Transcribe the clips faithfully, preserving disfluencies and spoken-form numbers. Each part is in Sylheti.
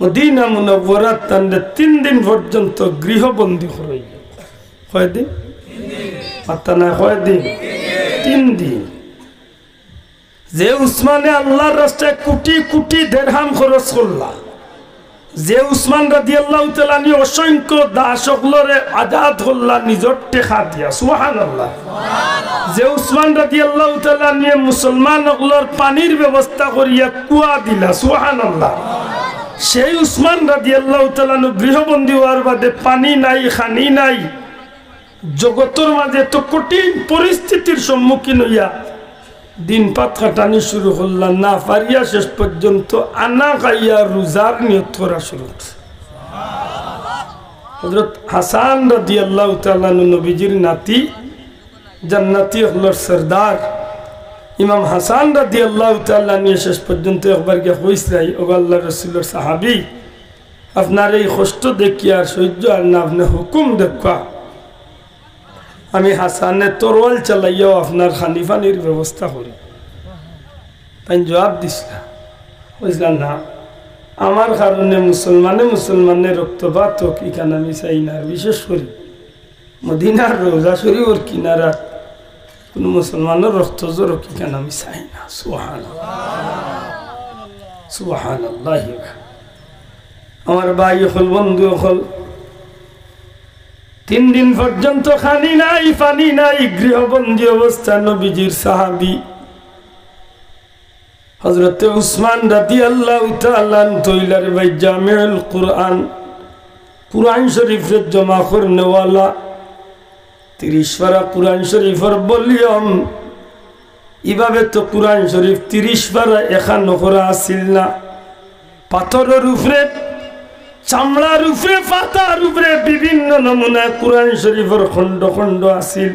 মদিনা মুনাওয়ারাত তানরে তিন দিন পর্যন্ত গৃহবন্দী করাইল। কয়দিন? মাত্তা নাই, কয়দিন? তিন দিন। যে উসমানে আল্লাহর রাস্তায় কোটি কোটি দেরহাম খরচ করলা, যে উসমান রাদিয়াল্লাহু তাআলা আনহু অসংখ্য দাস অকলরে আজাদ করলা নিজর টেকা দিয়া, সুবহানাল্লাহ। যে উসমান রাদিয়াল্লাহু তাআলা আনহু মুসলমান অকলর পানির ব্যবস্থা করিয়া কুয়া দিলা, সুবহানাল্লাহ। সেই উসমান রাদিয়াল্লাহু তাআলা আনহু গৃহবন্দী হওয়ার বাদে পানি নাই, খানি নাই, জগতর মাঝে তো কঠিন পরিস্থিতির সম্মুখীন হইয়া দিন পাত কাটানি শুরু করলা, না পারিয়া শেষ পর্যন্ত আনা খাইয়া রোজার নিয়ত করা শুরু করছে। হযরত হাসান রাদিয়াল্লাহু তাআলা আনহু নবীজির নাতি, জান্নাতি অকলর সর্দার ইমাম হাসান রাদিয়াল্লাহু তাআলা আনহু শেষ পর্যন্ত একবার গিয়া কইছলাই, "ওগো আল্লাহর রাসূলর সাহাবী, আপনার এই কষ্ট দেখি আর সহ্য আর না, আপনে হুকুম দেউক্কা।" আমি হাসানে তরোয়াল চালাইয়াও আপনার খানি পানির ব্যবস্থা করি। তাইন জবাব দিছলা, কইছলা, "না, আমার কারণে মুসলমানে মুসলমানে রক্তপাত হোক, ইখান আমি চাই না। আর বিশেষ করি মদিনার রওজা শরীফর কিনারাত কুনু মুসলমানর রক্ত ঝরুক, ইখান আমি চাই না।" সুবহানাল্লাহ, সুবহানাল্লাহ। আমার ভাই অকল, বন্ধু অকল, তিন দিন পর্যন্ত খানি নাই, পানি নাই, গৃহবন্দী অবস্থা নবীজির সাহাবী হযরতে উসমান রাদিয়াল্লাহু তাআলা আনহু তৈলার ভাই জামিউল কুরআন, কুরআন শরীফরে জমা করনেওয়ালা, তিরিশ পারা কুরআন শরীফর ভলিউম। ইভাবে তো কুরআন শরীফ তিরিশ পারা এখানো করা আছিল না। পাথরর উপরে, চামড়ার উপরে, পাতার উপরে বিভিন্ন নমুনায় কুরআন শরীফর খণ্ড খণ্ড আছিল।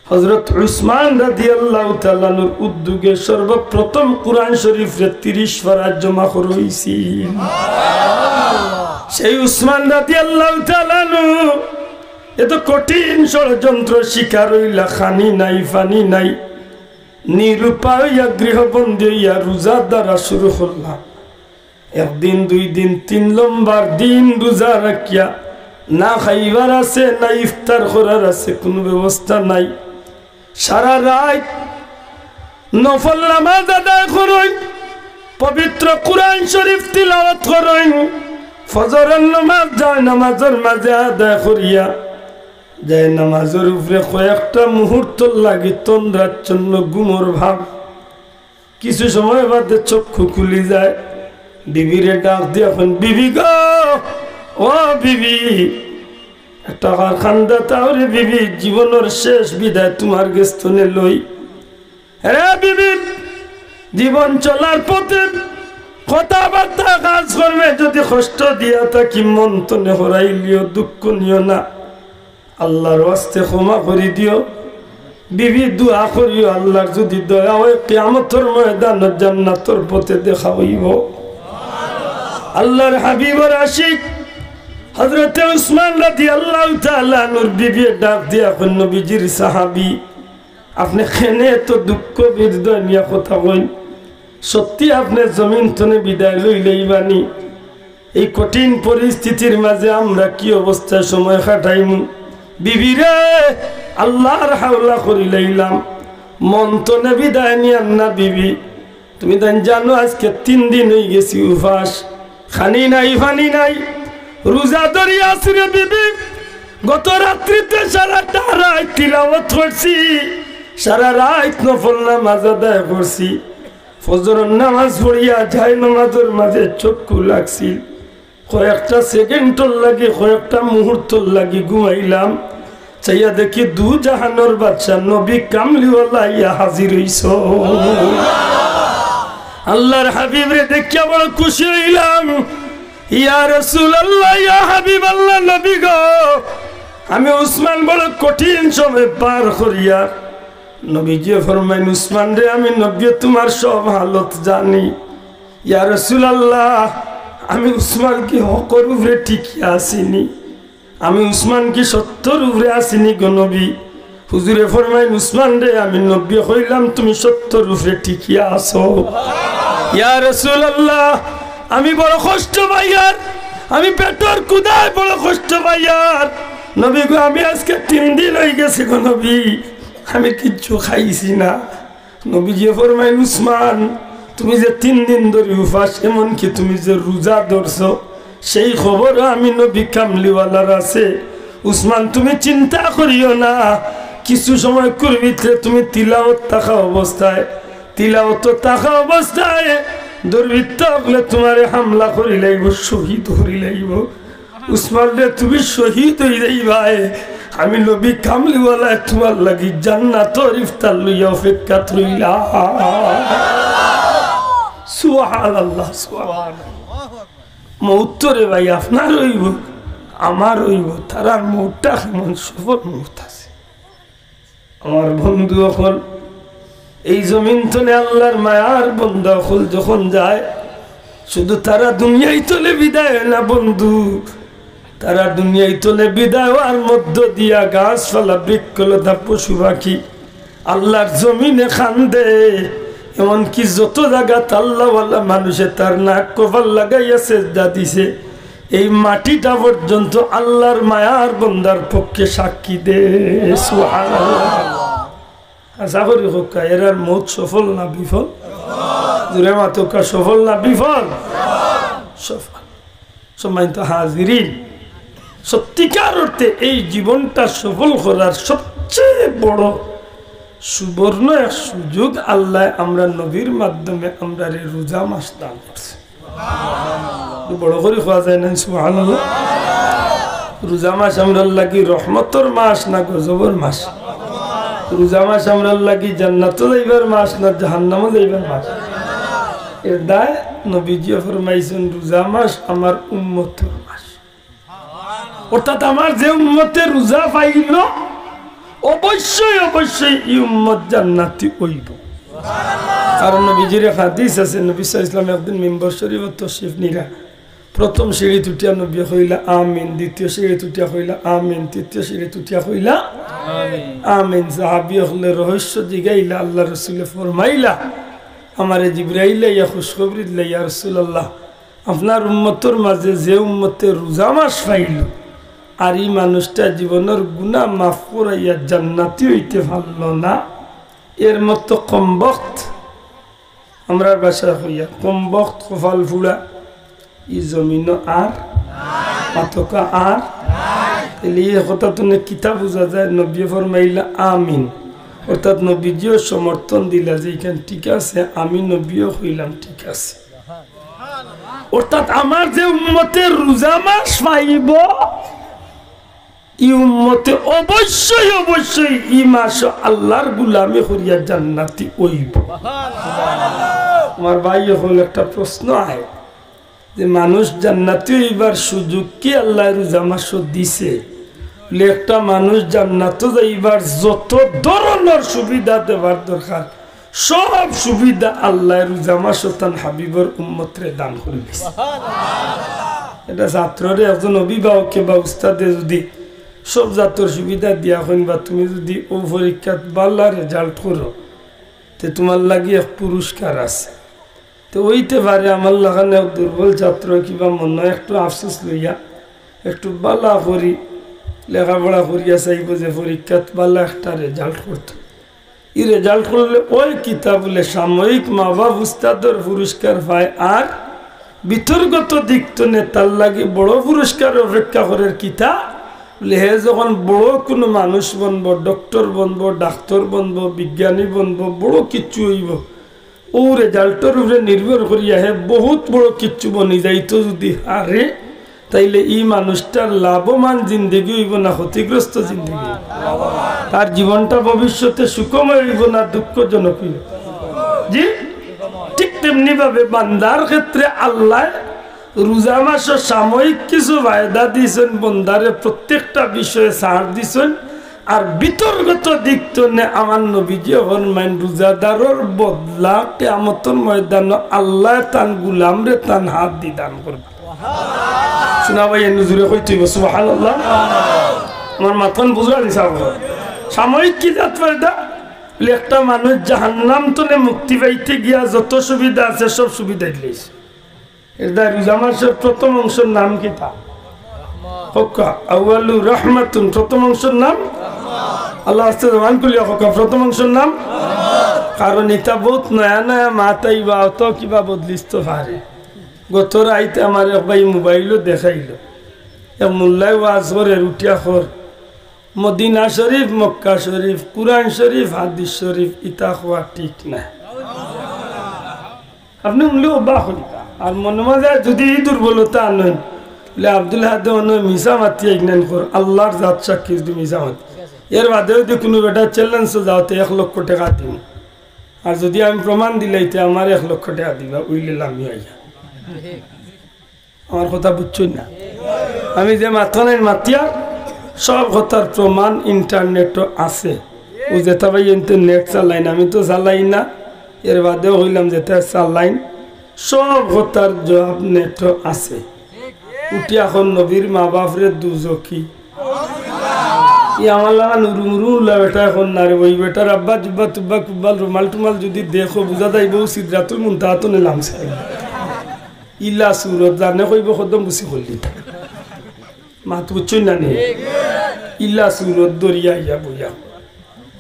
হযরত উসমান রাদিয়াল্লাহু তাআলা আনহুর উদ্যোগে সর্বপ্রথম কুরআন শরীফরে তিরিশ পারা জমা করা অইছিল। সেই উসমান রাদিয়াল্লাহু তাআলা আনহু এত কঠিন ষড়যন্ত্র শিকার অইলা, খানি নাই, পানি নাই, নিরুপায় অইয়া গৃহবন্দী অইয়া রোজা ধরা শুরু করলা। একদিন, দুই দিন, তিন লম্বর দিন রোজা রাখিয়া না খাইবার আছে, না ইফতার করার আছে, কুনু ব্যবস্থা নাই। সারা রাইত নফল নামাজ আদায় করইন, পবিত্র কুরআন শরীফ তিলাওয়াত করইন, ফজরর নামাজ জায়নামাজর মাঝে আদায় করিয়া, জায়নামাজর উপরে কয়েকটা মুহূর্তর লাগি তন্দ্রাচ্ছন্ন ঘুমর ভাব। কিছু সময় বাদে চক্ষু খুলি যায়, বিবিরে ডাক দিয়া কইন, "বিবি গো, ও বিবি, একটা কান্দা তাওরে বিবি, জীবনর শেষ বিদায় তুমার গেছ থনে লই।" রে বিবি, জীবন চলার পথে কথাবার্তা কাজ কর্মে যদি কষ্ট দিয়া থাকি, মন থনে হরাইলিও, দুঃখ নিও না। আল্লাহর ওয়াস্তে ক্ষমা করি দিও। বিবি, দোয়া করিও, আল্লাহর যদি দয়া হয়, কিয়ামতর ময়দানো জান্নাতর পথে দেখা অইবো। আল্লাহর হাবিবর আশিক হযরতে উসমান রাদিয়াল্লাহু তাআলা আনহুর বিবিয়ে ডাক দিয়া কইন, "নবীজির সাহাবী, আপনে কেনে এত দুঃখ হৃদয় নিয়া কথা কইন? সত্যি আপনে জমিন থনে বিদায় লইলাইবানি? এই কঠিন পরিস্থিতির মাঝে আমরা কি অবস্থায় সময় কাটাইমু?" "বিবি রে, আল্লাহর হাওলা করিলাইলাম, মন থনে বিদায় নিয়ার না বিবি। তুমি তাইন জানো আজকে তিন দিন অইগেছি উপাস, খানি নাই, পানি নাই, রোজা ধরি আছি রে বিবি। গত রাত্রিতে সারাটা রাইত তিলাওয়াত করছি, সারা রাইত নফল নামাজ আদায় করছি, ফজরর নামাজ পড়িয়া জায়নামাজর মাঝে চক্ষু লাগছিল, কয়েকটা সেকেন্ডর লাগি, কয়েকটা মুহূর্তর লাগি ঘুমাইলাম, চাইয়া দেখি দু জাহানর বাদশা নবী কামলিওয়ালা আইয়া হাজির অইছইন। আল্লাহর হাবিবরে দেখিয়া বড় খুশি অইলাম। ইয়া রাসূলুল্লাহ, ইয়া হাবিবাল্লাহ, নবী গো, আমি উসমান বড় কঠিন সময় পার করিয়ার।" নবীজিয়ে ফরমাইন, "উসমান রে, আমি নবীয়ে তুমার সব হালত জানি।" "ইয়া রাসূলুল্লাহ, আমি উসমান কি হকর উপরে টিকিয়া আছিনি? আমি উসমান কি সত্যর উপরে আছিনি গো নবী?" হুজুরে ফরমাইন, "উসমান রে, আমি নবীয়ে কইলাম তুমি সত্যর উপরে টিকিয়া আছো।" "ইয়া রাসূলুল্লাহ, আমি বড় কষ্ট পাইয়ার, আমি পেটর ক্ষুধায় বড় কষ্ট পাইয়ার। নবী গো, আমি আজকে তিন দিন অইগেছে গো নবী, আমি কিচ্ছু খাইছি না। নবীজিয়ে ফরমাইন, উসমান, তুমি যে তিন দিন ধরি উপাস, এমনকি তুমি যে রোজা ধরছো, সেই খবরও আমি নবী কামলিওয়ালার আছে। উসমান, তুমি চিন্তা করিও না, কিছু সময় কুর ভিতরে তুমি তিলাওত থাকা অবস্থায়, তিলাওত থাকা অবস্থায় দুর্বৃত্ত অকলে তুমারে হামলা করিলাইবো, শহীদ করিলাইবো। উসমান রে, তুমি শহীদ অইযাইবায়, আমি নবী কামলিওয়ালায় তুমার লাগি জান্নাতর ইফতার লইয়া অপেক্ষাত রইলা। সুবহানাল্লাহ, সুবহানাল্লাহ। মউত তো রে ভাই, আপনার অইবো, আমার অইবো, তারার মউতটা কেমন সফল মউত আছে। আমার বন্ধু অকল, এই জমিন তনে আল্লার মায়ার বন্দা অকল যখন যায়, শুধু তারা দুনিয়ার তনে বিদায় অয় না বন্ধু, তারা দুনিয়ার তনে বিদায় অওয়ার মধ্য দিয়া গাছপালা, বৃক্ষলতা, পশু পাখি আল্লার জমিনে কান্দে। এমনকি যত জাগাত আল্লাওয়ালা মানুষে তার নাক কপাল লাগাইয়া সেজদা দিছে, এই মাটিটা পর্যন্ত আল্লার মায়ার বন্দার পক্ষে সাক্ষী দেয়। সুবহানাল্লাহ। আশা করি কউক্কা, এরার মউত সফল না বিফল? জোরে মাতউক্কা, সফল না বিফল? সফল। সম্মানিত হাজিরিন, সত্যিকার অর্থে এই জীবনটা সফল করার সবচেয়ে বড় সুবর্ণ এক সুযোগ আল্লায় আমরার নবীর মাধ্যমে আমরারে রোজা মাস দান করছে। একটু বড় করি কওয়া যায় না, সুবহানাল্লাহ? রোজা মাস আমরার লাগি রহমতর মাস না গজবর মাস? রোজা মাস আমরার লাগি জান্নাতো যাইবার মাস না জাহান্নামো যাইবার মাস? এর দায় নবীজিয়ে ফরমাইছইন, রোজা মাস আমার উম্মতর মাস। অর্থাৎ আমার যে উম্মতে রোজা পাইল, অবশ্যই, অবশ্যই ই উম্মত জান্নাতি অইবো। কারণ নবীজির এক হাদিস আছে, নবী সাল্লাল্লাহু আলাইহি ওয়াসাল্লাম একদিন মিম্বর শরীফো তশরিফ নিরা, প্রথম সিঁড়িত উঠিয়া নবীয়ে কইলা, "আমিন।" দ্বিতীয় সিঁড়িত উঠিয়া কইলা, "আমিন।" তৃতীয় সিঁড়িত উঠিয়া কইলা, "আমিন।" সাহাবী অকলে রহস্য জিগাইলা, আল্লার রসুলে ফরমাইলা, "আমারে জিবরাইল আইয়া খুশখবরি দিলা, ইয়া রাসূলুল্লাহ, আপনার উম্মতর মাঝে যে উম্মতে রোজা মাস পাইল, আর ই মানুষটা জীবনর গুনা মাফ করাইয়া জান্নাতি অইতে পারল না, এর মতো কমবখত, আমরার ভাষায় কইয়া, কমবখত কপাল ফুড়া, ই জমিনো আর, মাতউক্কা আর।" তাইলে ই কথা তনে কিতা বুঝা যায়? নবীয়ে ফরমাইলা, "আমিন।" অর্থাৎ নবীজিও সমর্থন দিলা যে ইখান ঠিক আছে, আমি নবীও কইলাম ঠিক আছে। অর্থাৎ আমার যে উম্মতে রোজা মাস পাইব, ই উম্মতে অবশ্যই, অবশ্যই ই মাস আল্লার গুলামি করিয়া জান্নাতি অইব। আমার ভাই অকল, একটা প্রশ্ন আয় যে মানুষ জান্নাতি অইবার সুযোগ কি আল্লায় রোজা মাসো দিছে? বলে, একটা মানুষ জান্নাতো যাইবার যত ধরনর সুবিধা দেবার দরকার, সব সুবিধা আল্লায় রোজা মাসো তান হাবিবর উম্মতরে দান করি দিছে। এটা ছাত্ররে একজন অভিভাবকে বা উস্তাদে যুদি সব জাতর সুবিধা দিয়া কইন, বা তুমি যুদি অউ পরীক্ষাত বালা result করো, তে তুমার লাগি এক পুরস্কার আছে। তে অইতে পারে আমার লাখান এক দুর্বল ছাত্র কিবা মনো একটু আফসোস লইয়া একটু বালা করি লেখাপড়া করিয়া চাইব যে পরীক্ষাত বালা একটা result করতো। ই result করলে অউ কিতা বুলে সাময়িক মা বাপ উস্তাদর পুরস্কার পায়, আর ভিতরগত দিক তনে তার লাগি বড় পুরস্কার অপেক্ষা করের কিতা বুলে, হে যখন বড় কুনু মানুষ বনবো, ডক্টর বনবো, ডাক্তর বনবো, বিজ্ঞানী বনবো, বড় কিচ্ছু অইব, অউ result-র উপরে নির্ভর করিয়া হে বহুত বড় কিচ্ছু বনি যাইতো যুদি হারে, তাইলে ই মানুষটার লাভবান জিন্দেগি অইব না ক্ষতিগ্রস্ত জিন্দেগি? তার জীবনটা ভবিষ্যতে সুখময় অইব না দুঃখজনক অইব? জি, ঠিক তেমনি ভাবে বান্দার ক্ষেত্রে আল্লায় রোজা মাসো সাময়িক কিছু ফায়দা দিছইন, বন্দারে প্রত্যেকটা বিষয়ে ছাড় দিছইন, আর ভিতরগত দিক তনে আমার নবীজিয়ে ফরমাইন, রোজাদারর বদলা কিয়ামতর ময়দানো আল্লায় তান গুলামরে তান হাত দি দান করবা। শুনা ভাই, এনে জুরে কইতে অইব, সুবহানাল্লাহ। আমার মাতখান বুঝরা দিছে আপনারা? সাময়িক কি জাত ফায়দা? বলে, একটা মানুষ জাহান্নাম তনে মুক্তি পাইতে গিয়া যত সুবিধা আছে, সব সুবিধা দিলাইছে। এর দায় রোজা মাসর প্রথম অংশর নাম কিতা? কউক্কা, আউয়ালু রহমাতুন, প্রথম অংশর নাম? আল্লাহ আস্তে জবান খুলিয়া কউক্কা, প্রথম অংশর নাম? কারণ ইতা বউত নয়া নয়া মাত আইবা, অত কিবা বদলিস্তো পারে। গত রাইত আমার এক ভাই মোবাইলো দেখাইলো, এক মোল্লায় ওয়াজ করের, উঠিয়া কর, মদিনা শরীফ, মক্কা শরীফ, কুরআন শরীফ, হাদিস শরীফ, ইতা কওয়া ঠিক নায়। আপনে হুনলে অবাক অইবা। আর মনো মাঝে যুদি ই দুর্বলতা আনইন, বলে আব্দুল হাদে অনো মিছা মাতি আইন কর, আল্লার জাত সাক্ষী যুদি মিছা মাতি। এর বাদে যুদি কুনু বেটা challenge-ও যাও, তে এক লক্ষ টেকা দিমু। আর যুদি আমি প্রমাণ দিলাই, তে আমার এক লক্ষ টেকা দিবা, অইলে লামি আইয়া। আমার কথা বুঝছইন না? আমি যে মাতখান মাতিয়ার, সব কথার প্রমাণ internet-ও আছে। ও যেতা ভাই এনতে net চালাইন, আমি তো চালাই না, এর বাদেও কইলাম যেতা চালাইন, সব কথার জবাব net-ও আছে। উঠিয়া কর নবীর মা বাপরে দুজখি। ই আমার লাখান উরু মুরু উল্লা বেটা অখন না রে, ওই বেটার আব্বা জুব্বা তুব্বা কুব্বাল রুমাল টুমাল যুদি দেখো, বুঝা যাইবো সিদরাতুল মুনতাহাত অনে লামছে। ইলা সুরত জানে কইবো কদম বুসি করলি। মাত বুঝছইন না নি? ইলা সুরত ধরিয়া ইয়া বইয়া।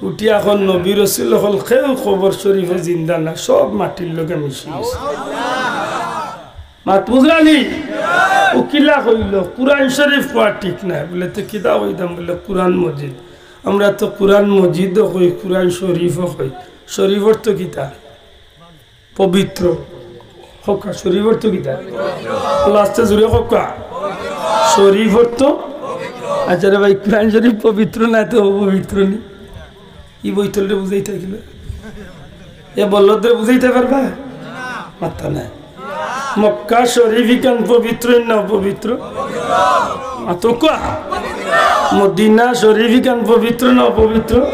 উঠিয়া কর নবী রসুল অকল কেউ কবর শরীফো জিন্দা না, সব মাটির লগে মিশি গেছে। মাত বুঝরা নি? ও কিলা কইলো, কুরআন শরীফ কওয়া ঠিক নায়। বলে, "তে কিতা কইতাম?" বলে, "কুরআন মজিদ।" আমরা তো কুরআন মজিদও কই, কুরআন শরীফও কই। শরীফ অর্থ কিতা? পবিত্র। কউক্কা, শরীফ অর্থ কিতা? আল্লাহ আস্তে জুরে কউক্কা। শরীফ অর্থ? আচ্ছা রে ভাই, কুরআন শরীফ পবিত্র নায় তে অপবিত্র নি? ই বৈতলরে বুঝাইতা কিলা? এ বলদরে বুঝাইতা পারবা? মাত্তা নাই। মক্কা শরীফ ইখান পবিত্র না অপবিত্র? মাতো কউক্কা। মদিনা শরীফ ইখান পবিত্র না অপবিত্র?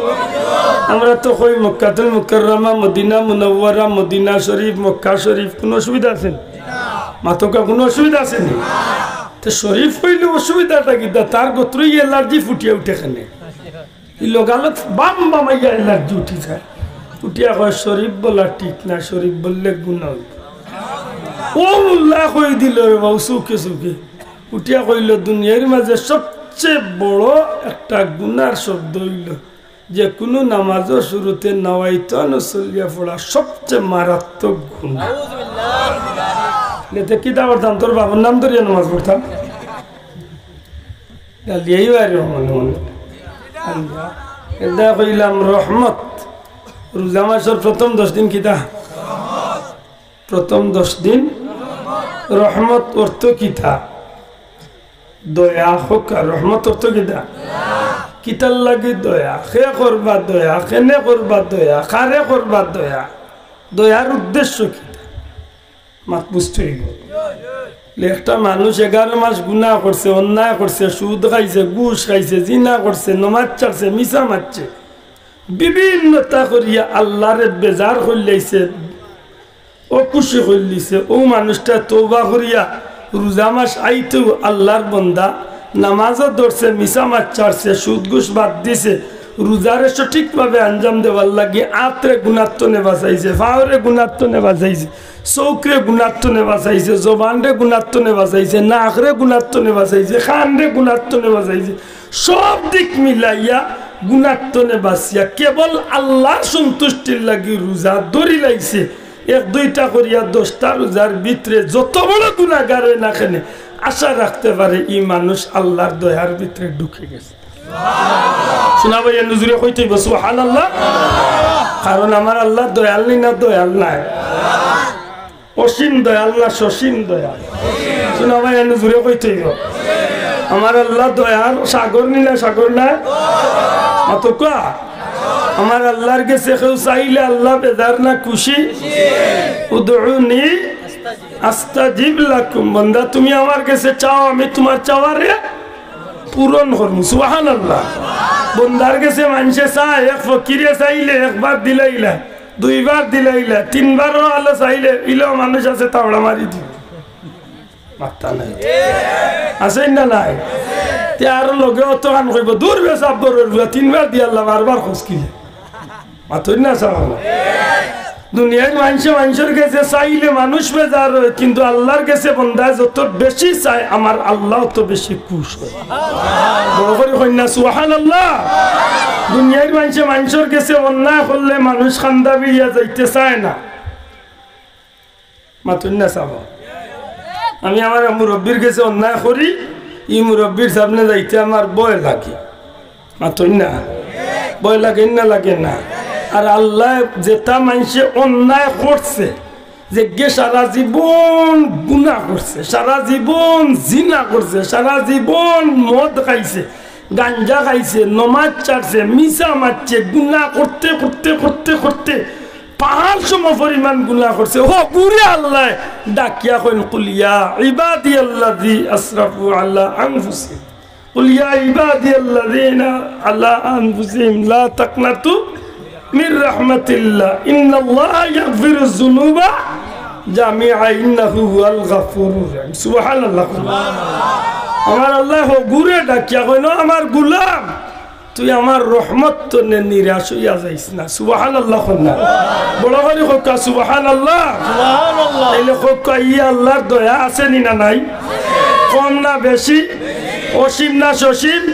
আমরা তো কই মক্কাতুল মুকাররমা, মদিনা মুনাওয়ারা, মদিনা শরীফ, মক্কা শরীফ, কুনু অসুবিধা আছে নি? মাতো কউক্কা, কুনু অসুবিধা আছে নি? তে শরীফ কইলে অসুবিধাটা কিতা? তার গোত্রই allergy ফুটিয়া উঠে কেনে। ই লগালগ বাম বামাইয়া allergy উঠি যায়। উঠিয়া কয়, "শরীফ বলা ঠিক না, শরীফ বললে গুনা অইবো।" ও মোল্লায় কই দিলো রে বাবু, চউখে চউখে। উঠিয়া কইলো, "দুনিয়ার মাঝে সবচেয়ে বড় একটা গুনার শব্দ অইলো যে কুনু নামাজর শুরুতে নাওয়াইতু আন উসাল্লিয়া পড়া সবচেয়ে মারাত্মক গুনা।" এতে কিতা করতাম? তোর বাবার নাম ধরিয়া নামাজ পড়তাম? গালিয়াই বাড়ি মনে মনে। আল্লাহ। এটা কইলাম রহমত। রোজা মাসর প্রথম দশ দিন কিতা? প্রথম দশ দিন রহমত অর্থ কিতা? দয়া। কউক্কা, রহমত অর্থ কিতা? কিতার লাগি দয়া? কে করবা দয়া? কেনে করবা দয়া? কারে করবা দয়া? দয়ার উদ্দেশ্য কিতা? মাত বুঝতে অইবো। একটা মানুষ এগারো মাস গুনা করছে, অন্যায় করছে, সুদ খাইছে, ঘুষ খাইছে, জিনা করছে, নমাজ ছাড়ছে, মিছা মাতছে, বিভিন্নতা করিয়া আল্লারে বেজার করিলাইছে, অখুশি করিলিছে। অউ মানুষটা তওবা করিয়া রোজা মাস আইতেউ আল্লার বন্দা নামাজও ধরছে, মিছা মাত ছাড়ছে, সুদ ঘুষ বাদ দিছে, রোজারে সঠিকভাবে আঞ্জাম দেওয়ার লাগি আতরে গুনাত্তনে বাঁচাইছে, ফাওরে গুনাত্তনে বাঁচাইছে, চউখরে গুনাত্তনে বাঁচাইছে, জবানরে গুনাত্তনে বাঁচাইছে, নাকরে গুনাত্তনে বাঁচাইছে, কানরে গুনাত্তনে বাঁচাইছে, সব দিক মিলাইয়া গুনাত্তনে বাঁচিয়া কেবল আল্লার সন্তুষ্টির লাগি রোজা ধরিলাইছে। এক দুইটা করিয়া দশটা রোজার ভিতরে যত বড় গুনাগার অয় না কেনে, আশা রাখতে পারে ই মানুষ আল্লার দয়ার ভিতরে ঢুকি গেছে। শুনা ভাই, এ নজরে কইতে অইবো, "সুবহানাল্লাহ।" কারণ আমার আল্লাহ দয়াল নি না দয়াল নায়? অসীম দয়াল না সসীম দয়াল? শুনা ভাই, এ নজরে কইতে অইবো, "আমার আল্লাহ দয়ার সাগর নি না সাগর নায়?" মাতো কউক্কা। আমার আল্লার গেছে কেউ চাইলে আল্লাহ বেজার না খুশি? "উদউনি আস্তাজিব লাকুম।" বন্দা, তুমি আমার গেছে চাও, আমি তুমার চাওয়ারে পূরণ করমু। সুবহানাল্লাহ। বন্দার গেছে মানষে চায়, এক ফকিরে চাইলে একবার দিলাইলা, দুইবার দিলাইলা, তিনবারও আলো চাইলে ইলাও মানুষ আছে তাওড়া মারি দিবো। মাত্তা নাই। আছে না নাই? তে আরো লগে অতখান কইবো, "দূর বে সাব্বরর বুয়া, তিনবার দিয়ারলা, বারবার খোঁজ কিলে?" মাতইন না সাবানা। দুনিয়ার মানষে মানষর গেছে চাইলে মানুষ বেজার অয়, কিন্তু আল্লার গেছে বন্দায় যত বেশি চায়, আমার আল্লা অত বেশি খুশ অয়। বড় করি কইন না সুবহানাল্লাহ। দুনিয়ার মানষে মানষর গেছে অন্যায় করলে মানুষ কান্দা বিড়িয়া যাইতে চায় না। মাতইন না চাবা। আমি আমার মুরব্বির গেছে অন্যায় করি, ই মুরব্বির সামনে যাইতে আমার ভয় লাগে। মাতইন না। ভয় লাগে না, লাগে না? আর আল্লায় যেতা মানষে অন্যায় করছে, যেগিয়ে সারা জীবন গুনা করছে, সারা জীবন জিনা করছে, সারা জীবন মদ খাইছে, গাঞ্জা খাইছে, নমাজ ছাড়ছে, মিছা মাতছে, গুনা করতে করতে করতে করতে পাহাড় সম পরিমাণ গুনা করছে, হগুরে আল্লায় ডাকিয়া কইন, "কুল ইয়া ইবাদিয়াল্লাযী আসরাফু আলা আনফুসিহিম।" قل يا عبادي الذين على أنفسهم لا تقنطوا من رحمة الله إن الله يغفر الذنوب جميعا إنه هو الغفور الرحيم। সুবহানাল্লাহ। আমার আল্লায় হগুরে ডাকিয়া কইন, "ও আমার গুলাম, তুই আমার রহমত তনে নিরাশ অইয়া যাইস না।" সুবহানাল্লাহ কইন না। বড় করি কউক্কা সুবহানাল্লাহ। সুবহানাল্লাহ। তাইলে কউক্কা, ই আল্লার দয়া আছে নি না নাই? কম না বেশি? অসীম না সসীম?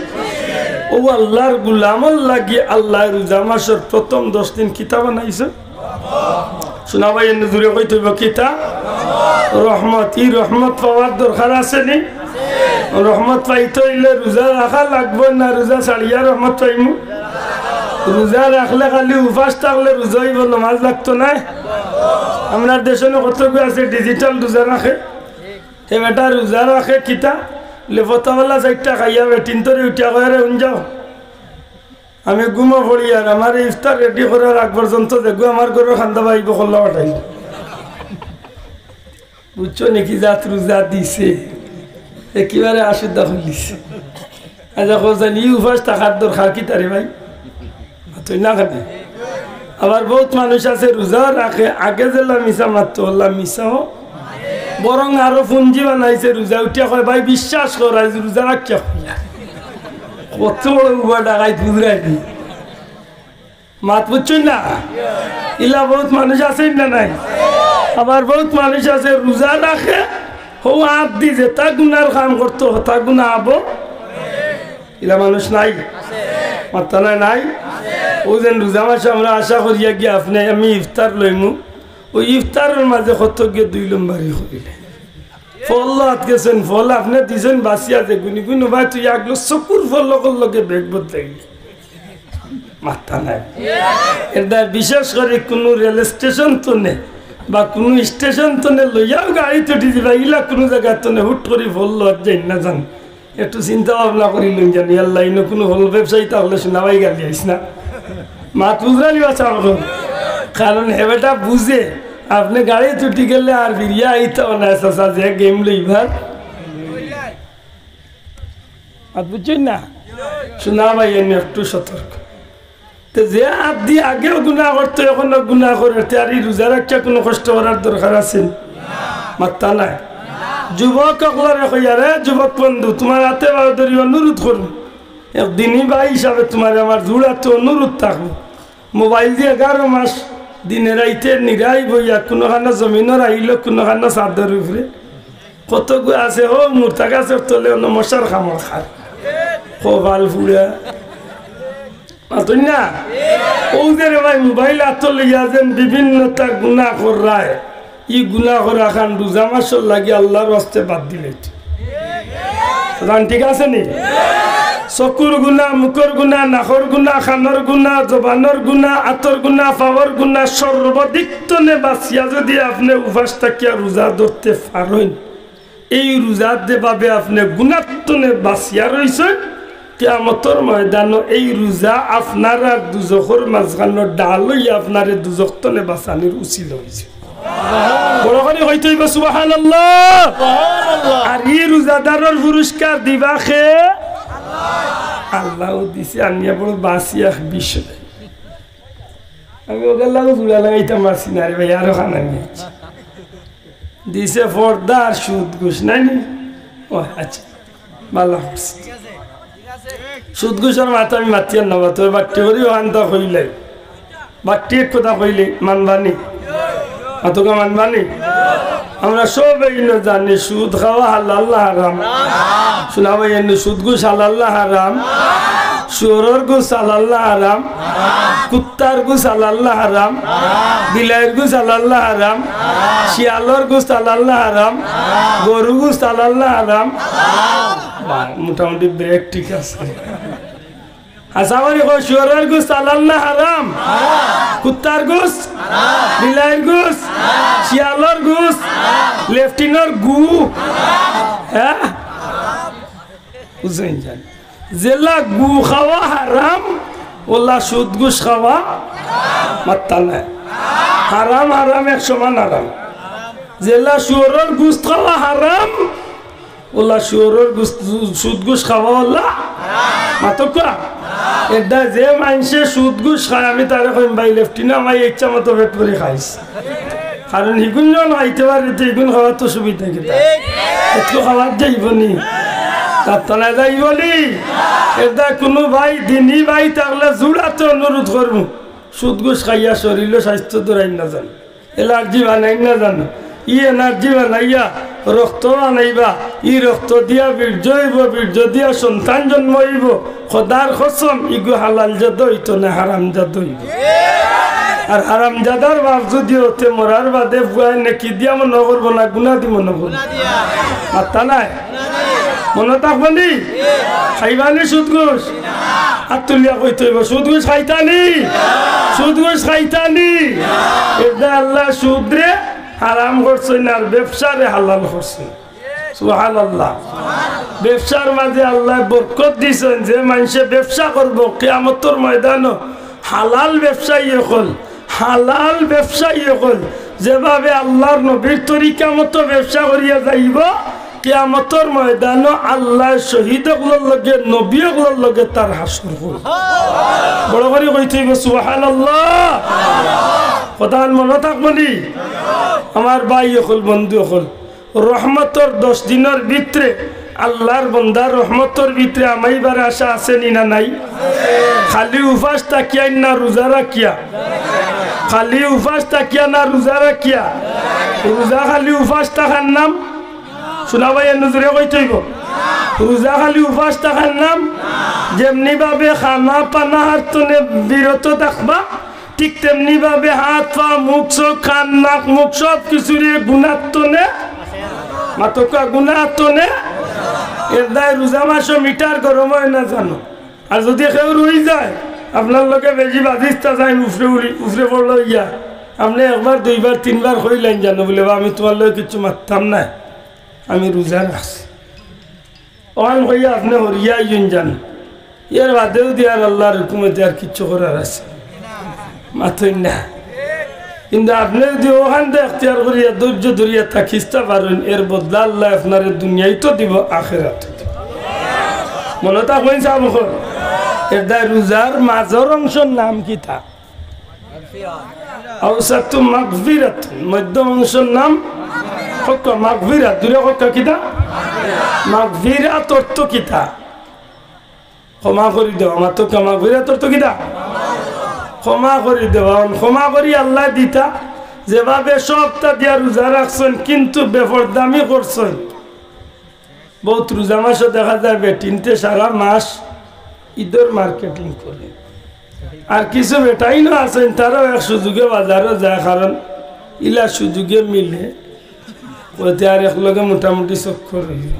অউ আল্লার গুলামর লাগি আল্লায় রোজা মাসর প্রথম দশ দিন কিতা বানাইছে? শুনা ভাই, এনে জুরে কইতে অইবো কিতা? রহমত। ই রহমত পাওয়ার দরকার আছে নি? রহমত পাইতে অইলে রোজা রাখা লাগবো না রোজা ছাড়িয়া রহমত পাইমু? রোজা রাখলে খালি উপাস থাকলে রোজা অইবো, নমাজ লাগতো নায়? আমরার দেশো নু কতগু আছে digital রোজা রাখে, হে বেটা রোজা রাখে কিতা? লে ফতাওয়ালা চাইরটা খাইয়া বেটিন্তরে উঠিয়া কয়, "রে হুন যাও, আমি ঘুমো পড়ি, আর আমারে ইফতার ready করার আগ পর্যন্ত যেগু আমার ঘরর কান্দা বাইবো কল্লা পাঠাইবো।" বুঝছো নি কি জাত রোজা দিছে? একেবারে আশুদ্ধা খুলিছে। আচ্ছা, কও জানি, ই উপাস থাকার দরকার কিতা রে ভাই? তুই না খাবি। আবার বউত মানুষ আছে রোজা রাখে, আগে যেলা মিছা মাততো, অলা মিছাও। বরং আরো পুঞ্জি বানাইছে, রোজা উঠিয়া কয়, "ভাই বিশ্বাস কর, আইজ রোজা রাখিয়া কইয়া।" কত বড় উবা ডাকাইত বুঝরায়নি। মাত বুঝছইন না? ইলা বউত মানুষ আছে না নাই? আবার বউত মানুষ আছে রোজা রাখে, হউ আত দি যেতা গুনার কাম করতো, হতা গুনা আবো। ইলা মানুষ নাই? মাত্তা নাই, নাই? অউ যেন রোজা মাসো আমরা আশা করিয়া গিয়া আপনে আমি ইফতার লইমু, অউ ইফতারর মাঝে কতগিয়ে দুই লম্বরি করিলে। ফল আত গেছইন, ফল আপনে দিছইন বাসি আছে, গুনি গুনি ভাই তুই আগলো চকুর ফল লগর লগে বেগ বদলাইলি। মাত্তা নাই। এর দ্বারা বিশেষ করি কুনু রেল স্টেশন তনে বা কুনু স্টেশন তনে লইয়াও গাড়িত উঠি দিবা, ইলা কুনু জাগা তনে হুট করি ফল লওয়াত যাইন না যান। একটু চিন্তা ভাবনা করি লইন জানি, আল্লাহ, ইনো কুনু ফল ব্যবসায়ী তাহলে শোনা ভাই গালি আইস না। মাত বুঝরা নি বা চাও? কারণ হে বেটা বুঝে, আপনে গাড়িত উঠি গেলে আর ফিরিয়া আইতাও না, চাচা যে গেম লইবার। আর বুঝছইন না? শোনা ভাই, এনে একটু সতর্ক। তে যে আত দি আগেও গুনা করতো, এখনো গুনা করে, তে আর ই রোজা রাখিয়া কুনু কষ্ট করার দরকার আছে নি? মাত্তা নাই। যুবক অকলরে কইয়ার, এ যুবক বন্ধু, তুমার আতে পাও ধরি অনুরোধ করমু, এক দিনী ভাই হিসাবে তুমারে আমার জোড় আতে অনুরোধ থাকবো, মোবাইল দি এগারো মাস দিনে রাইতে নিরাই বইয়া কুনুখানো জমিনর আইলো, কুনুখানো ছাদর উপরে। কতগু আছে, হো মুর্তা গাছর তলে অনো মশার কামড় খার। কপাল পুড়া। মাতইন না? অউ যে রে ভাই, মোবাইল আতো লইয়া যেন বিভিন্নতা গুনা কররায়, ই গুনা করাখান রোজা মাসর লাগি আল্লার ওয়াস্তে বাদ দিলাইতো। সুতরাং ঠিক আছে নি? চকুর গুনা, মুখর গুনা, নাকর গুনা, কানর গুনা, জবানর গুনা, আতর গুনা, পাওর গুনা, সর্বদিক তনে বাচিয়া যুদি আপনে উপাস থাকিয়া রোজা ধরতে পারইন, এই রোজার যেভাবে আপনে গুনার তনে বাচিয়া রইছইন, কিয়ামতর ময়দানো এই রোজা আপনার আর দুজখর মাঝখানো ঢাল অইয়া আপনারে দুজখ তনে বাচানির উছিলা অইছে। বড় করি কইতে অইবো সুবহানাল্লাহ। আর ই রোজাদারর পুরস্কার দিবা কে? আল্লায়ও দিছে, আনিয়া বড় বাচি এক বিষয়। আমি অগুর লাগি জুড়া লাগাইতাম পারছি না রে ভাই, আরো খানা নিয়া আইছি। দিছে পর্দা আর সুদ ঘুষ, নাই নি? ও আচ্ছা, ভালা করছে। সুদ ঘুষর মাত আমি মাতিয়ার না, তবে বাট্টি করি অখানতা কইলাই। বাট্টি এক কথা কইলে মানবানি? মাতউক্কা, মানবানি? আমরা সবে ইনো জানি সুদ খাওয়া হালাল না হারাম? শুনা ভাই, এমনি সুদ ঘুষ হালাল না হারাম? শুয়োরর ঘুষ হালাল না হারাম? কুত্তার ঘুষ হালাল না হারাম? বিলাইর ঘুষ হালাল না হারাম? শিয়ালর ঘুষ হালাল না হারাম? গরু ঘুষ হালাল না হারাম? বা, মোটামুটি ব্রেক ঠিক আছে। আশা করি কও, শুয়োরর ঘুষ হালাল না হারাম? কুত্তার ঘুষ? বিলাইর ঘুষ? শিয়ালর ঘুষ? লেফটিনর গু? হ্যাঁ? বুঝছইন জানি। যেলা গু খাওয়া হারাম, ওলা সুদ ঘুষ খাওয়া মাত্তা নাই। হারাম হারাম এক সমান হারাম। যেলা শুয়োরর ঘুষ খাওয়া হারাম, ওলা শুয়োরর ঘুষ, সুদ ঘুষ খাওয়া ওলা মাতউক্কা। এরদায় যে মানষে সুদ ঘুষ খায়, আমি তারে কইম, "ভাই, লেফটিনে আমার ইচ্ছা মতো পেট ভরি খাইস।" কারণ হিগুন যখন খাইতে পারে, তো হিগুন খাওয়ার তো সুবিধা কিতা? একটু খাওয়ার যাইবো নি? তার তলায় যাইবো নি? এরদায় কুনু ভাই, দিনী ভাই থাকলে জুড়াতে অনুরোধ করমু, সুদ ঘুষ খাইয়া শরীরও স্বাস্থ্য দূরাই না জানো। এলার্জি বানাই না জানো, ই এনার্জি বানাইয়া রক্ত বানাইবা, ই রক্ত দিয়া বীর্য অইবো, বীর্য দিয়া সন্তান জন্ম অইবো। খোদার কসম, ইগু হালাল জাদা অইতো না, হারাম জাদা অইবো। আর হারাম জাদার বাপ যদি অতে মরার বাদে পুয়ায় নেকি দিয়া মনো করবো না গুনা দি মনো করবো? মাত্তা নাই? মনো থাকবো নি? খাইবা নি সুদ ঘুষ? আত তুলিয়া কইতে অইবো, সুদ ঘুষ খাইতা নি? সুদ ঘুষ খাইতা নি? এরদায় আল্লায় সুদরে হারাম করছইন আর ব্যবসারে হালাল করছইন। সুবহানাল্লাহ। ব্যবসার মাঝে আল্লায় বরকত দিছইন, যে মানষে ব্যবসা করবো কিয়ামতর ময়দানো হালাল ব্যবসায়ী অকল, হালাল ব্যবসায়ী অকল, যেভাবে আল্লার নবীর তরিকা মতো ব্যবসা করিয়া যাইবো, কিয়ামতর ময়দানো আল্লায় শহীদ অকলর লগে, নবী অকলর লগে তার হাশর অইবো। বড় করি কইতে অইবো, সুবহানাল্লাহ। কথাখান মনো থাকবো নি? আমার ভাই অকল, বন্ধু অকল, রহমতর দশ দিনর ভিতরে আল্লার বন্দার রহমতর ভিতরে হামাইবার আশা আছে নি না নাই? খালি উপাস থাকিয়া না রোজা রাখিয়া? খালি উপাস থাকিয়া না রোজা রাখিয়া? রোজা খালি উপাস থাকার নাম? শুনা ভাই, এ নজরে কইতে অইবো। রোজা খালি উপাস থাকার নাম? যেমনি ভাবে খানা পানা হার তনে বিরত থাকবা, ঠিক তেমনি ভাবে হাত, পা, মুখ, চোখ, কান, নাক, মুখ সব কিছুরে গুনার তনে, মাতউক্কা, গুনার তনে। এরদায় রোজা মাসো মিটার গরম অয় না জানো? আর যদি কেউ রই যায়, আপনার লগে বেশি বাজিস্তা যায়, উফরে উড়ি, উফরে পড়লো ইয়া, আপনে একবার, দুইবার, তিনবার কইলাইন জানো, বুলে, "বা, আমি তুমার লগে কিচ্ছু মাততাম নায়, আমি রোজা রাখছি।" অখান কইয়া আপনে হরিয়া আইন যান। এর বাদেও দি আর আল্লার হুকুমে দি আর কিচ্ছু করার আছে? মাতইন না। কিন্তু আপনে যদি অখানটা এখতিয়ার করিয়া ধৈর্য ধরিয়া থাকিস্তা পারইন, এর বদলা আল্লায় আপনারে দুনিয়াইতো দিবো, আখেরাতো দিবো। মনো থাকইন সাব অকল। এরদায় রোজার মাজর অংশর নাম কিতা? আওসাতু মাগফিরাত, মধ্যম অংশর নাম কউক্কা মাগফিরাত। জুরে কউক্কা কিতা? মাগফিরাত অর্থ কিতা? ক্ষমা করি দেওয়া। মাতউক্কা, মাগফিরাত অর্থ কিতা? ক্ষমা করি দেওয়া। অন ক্ষমা করি আল্লায় দিতা, যেভাবে সবতা দিয়া রোজা রাখছইন কিন্তু বেপরদামি করছইন। বউত রোজা মাসো দেখা যায় বেটিন্তে সারা মাস ইদর মার্কেটিং করে। আর কিছু বেটাইনও আছইন, তারাও এক সুযোগে বাজারো যায়, কারণ ইলা সুযোগে মিলে। অতে আর একলগে মোটামুটি চক্কর অইবো।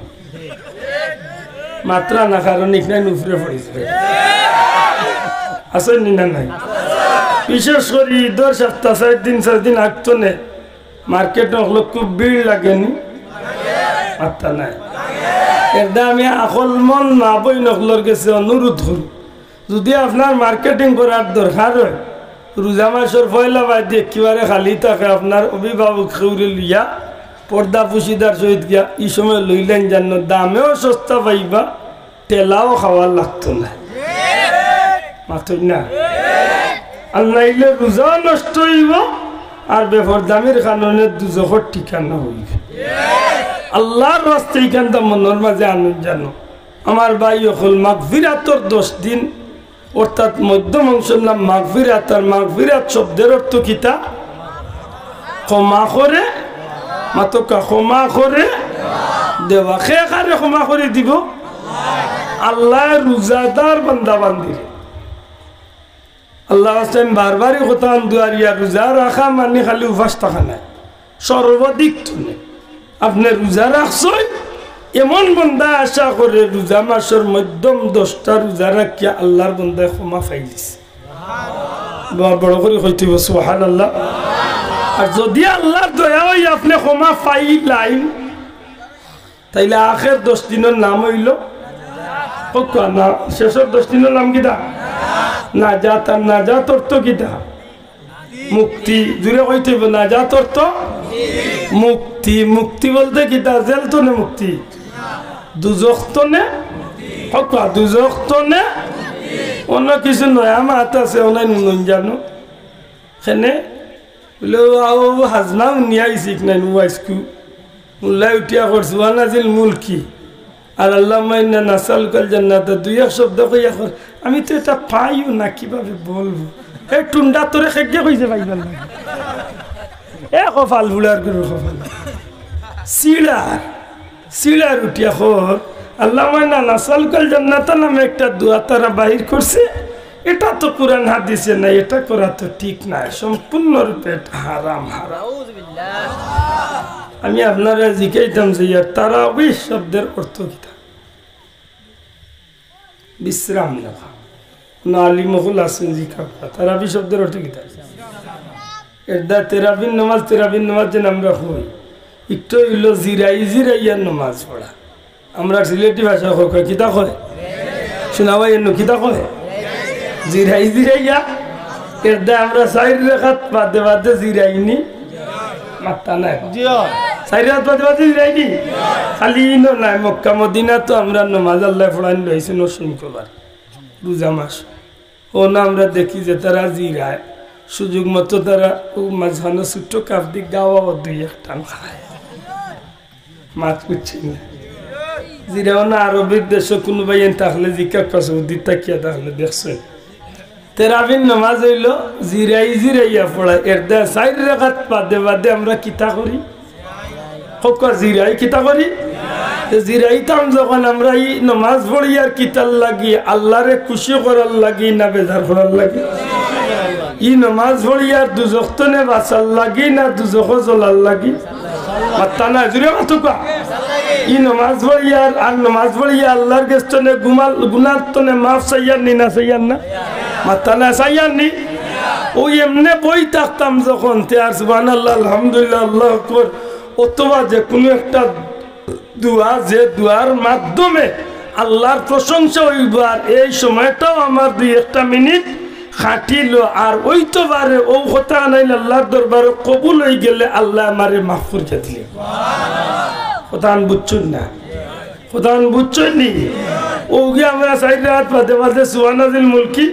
মাতরা না, কারণ ইখান উফরে পড়িছে। আছইন নি না নাই? বিশেষ করি ইদর সাপ্তা চাইর দিন, চাইর দিন আগ তনে মার্কেট অকলো খুব ভিড় লাগে নি? মাতরা নাই। এরদায় আমি আখল মন মা বইন অকলর গেছে অনুরোধ করমু, যদি আপনার মার্কেটিং করার দরকার অয়, রোজা মাসর পয়লা বাদে একেবারে খালি থাকে, আপনার অভিভাবক কেউরে লইয়া পর্দা পুশিদার সহিত গিয়া ই সময় লইলাইন যান, দামেও সস্তা পাইবা, ঠেলাও খাওয়া লাগতো না। মাতইন না। আর নাইলে রোজাও নষ্ট অইবো, আর বেপরদামির কারণে দুজখর ঠিকানা অইবো। আল্লার ওয়াস্তে ইখানটা মনর মাঝে আনইন যান। আমার ভাই অকল, মাগফিরাতর দশ দিন অর্থাৎ মধ্যম অংশর নাম মাগফিরাত। আর মাগফিরাত শব্দের অর্থ কিতা? ক্ষমা করে, মাতকা, ক্ষমা করে দেওয়া। কে কারে ক্ষমা করি দিব? আল্লায় রোজাদার বান্দা বান্দিরে। আল্লার ওয়াস্তে আমি বারবারই কথা আন দুয়ারিয়া, রোজা রাখা মানে খালি উপাস থাকা নায়, সর্বাধিক তনে। আপনে রোজা রাখছইন, এমন বন্দায় আশা করে রোজা মাসর মধ্যম দশটা রোজা রাখিয়া আল্লার বন্দায় ক্ষমা পাইলিছে। ব-, বড় করি কইতে অইবো, সুবহানাল্লাহ। আর যুদি আল্লার দয়া অয় আপনে ক্ষমা পাইলাইন, তাইলে আখের দশ দিনর নাম অইলো, কউক্কা না, শেষর দশ দিনর নাম কিতা? নাজাত। আর নাজাত অর্থ কিতা? মুক্তি। জুরে কইতে অইবো, নাজাত অর্থ মুক্তি। মুক্তি বলতে কিতা? জেল তনে মুক্তি, দুজখ তনে, কউক্কা, দুজখ তনে। অন্য কিছু নয়া মাত আছে, অনাই নুন জানো। কেনে? বলে, "ও, আও, হাজনা হুনিয়া আইছি কি নাই, ও আইসকু।" মুল্লায় উঠিয়া কর, "সুবহান আজিল মুলকি।" আর "আল্লাহুম্মা ইন্না নাসআলুকাল জান্নাতা" দুই এক শব্দ কইয়া কর, "আমি তো এটা পাইও না, কিভাবে বলবো?" এ টুন্ডা তোরে খেগে কইছে পাইবার লাগি। এ কপাল বুড়ার গুরু কপাল। সিড়ার, সিড়ার উঠিয়া কর, "আল্লাহুম্মা ইন্না নাসআলুকাল জান্নাতা" নামে একটা দোয়া তারা বাহির করছে। এটা তো কোরআন হাদিসে নাই, এটা করা তো ঠিক নায়, সম্পূর্ণরূপে এটা হারাম, হারাম। আমি আপনারে জিকাইতাম যে ইয়ার তারাবিহ শব্দের অর্থ কিতা? বিশ্রাম নেওয়া। না, আলিম অকল আছইন, জিকাউক্কা, তারাবিহ শব্দের অর্থ কিতা? এরদা তেরাবির নমাজ, তেরাবির নমাজ যেন আমরা কই, একটু অইলো জিরাই জিরাইয়া নমাজ পড়া। আমরা সিলেটি ভাষা কই, কই, কিতা কয়? শোনা ভাই, এন্ন কিতা কয়? জিরাই জিরাইয়া। এরদা আমরা চাইর রেখাত বাদে বাদে জিরাইনি। মাত্তা নাই। জি অয়। চাইর রেখাত বাদে বাদে জিরাইনি। খালি ইনো নাই, মক্কা মদিনা তো আমরা নমাজ আল্লায় পড়াইন লইছে নসিম কবার। রোজা মাস। অনো আমরা দেখি যে তারা জিরায়, সুযোগ মতো তারা ও মাঝখানো ছোট্ট কাপ দি গাওয়া ও দুই এক টান খায়। মাত বুঝছি না। জিরাও না আরবির দেশো কুনু ভাইয়াইন থাকলে জিকাউক্কা সৌদিত থাকিয়া থাকলে দেখছইন। তেরাবির নমাজ অইলো জিরাই জিরাইয়া পড়া। এরদা চাইর রেখাত বাদে বাদে আমরা কিতা করি? কউক্কা জিরাই কিতা করি? তে জিরাইতাম যখন আমরা ই নমাজ পড়িয়ার কিতার লাগি, আল্লারে খুশি করার লাগি না বেজার করার লাগি? ই নমাজ পড়িয়ার দুজখ তনে বাঁচার লাগি না দুজখো জ্বলার লাগি? মাত্তা না, জুরে মাতুক্কা। ই নমাজ পড়িয়ার আর নমাজ পড়িয়া আল্লার গেছ তনে গুমাল-, গুনার তনে মাফ চাইয়ার নি না চাইয়ার না? মাত্তা না, চাইয়ার নি? অউ এমনে বই থাকতাম যখন, তে আর সুবহানাল্লাহ, আলহামদুলিল্লাহ, আল্লাহু আকবার, অথবা যে কুনু একটা দোয়া, যে দোয়ার মাধ্যমে আল্লার প্রশংসা অইবো, আর এই সময়টাও আমার দুই একটা মিনিট খাটিলো, আর অইতো পারে অউ কথা আনাইল আল্লার দরবারো কবুল অইগেলে আল্লায় আমারে মাফ করিয়া দিলে। কথা আন বুঝছইন না? কথা আন বুঝছইন নি? অউ গিয়া আমরা চাইর রেখাত বাদে বাদে সুবহান আজিল মুলকি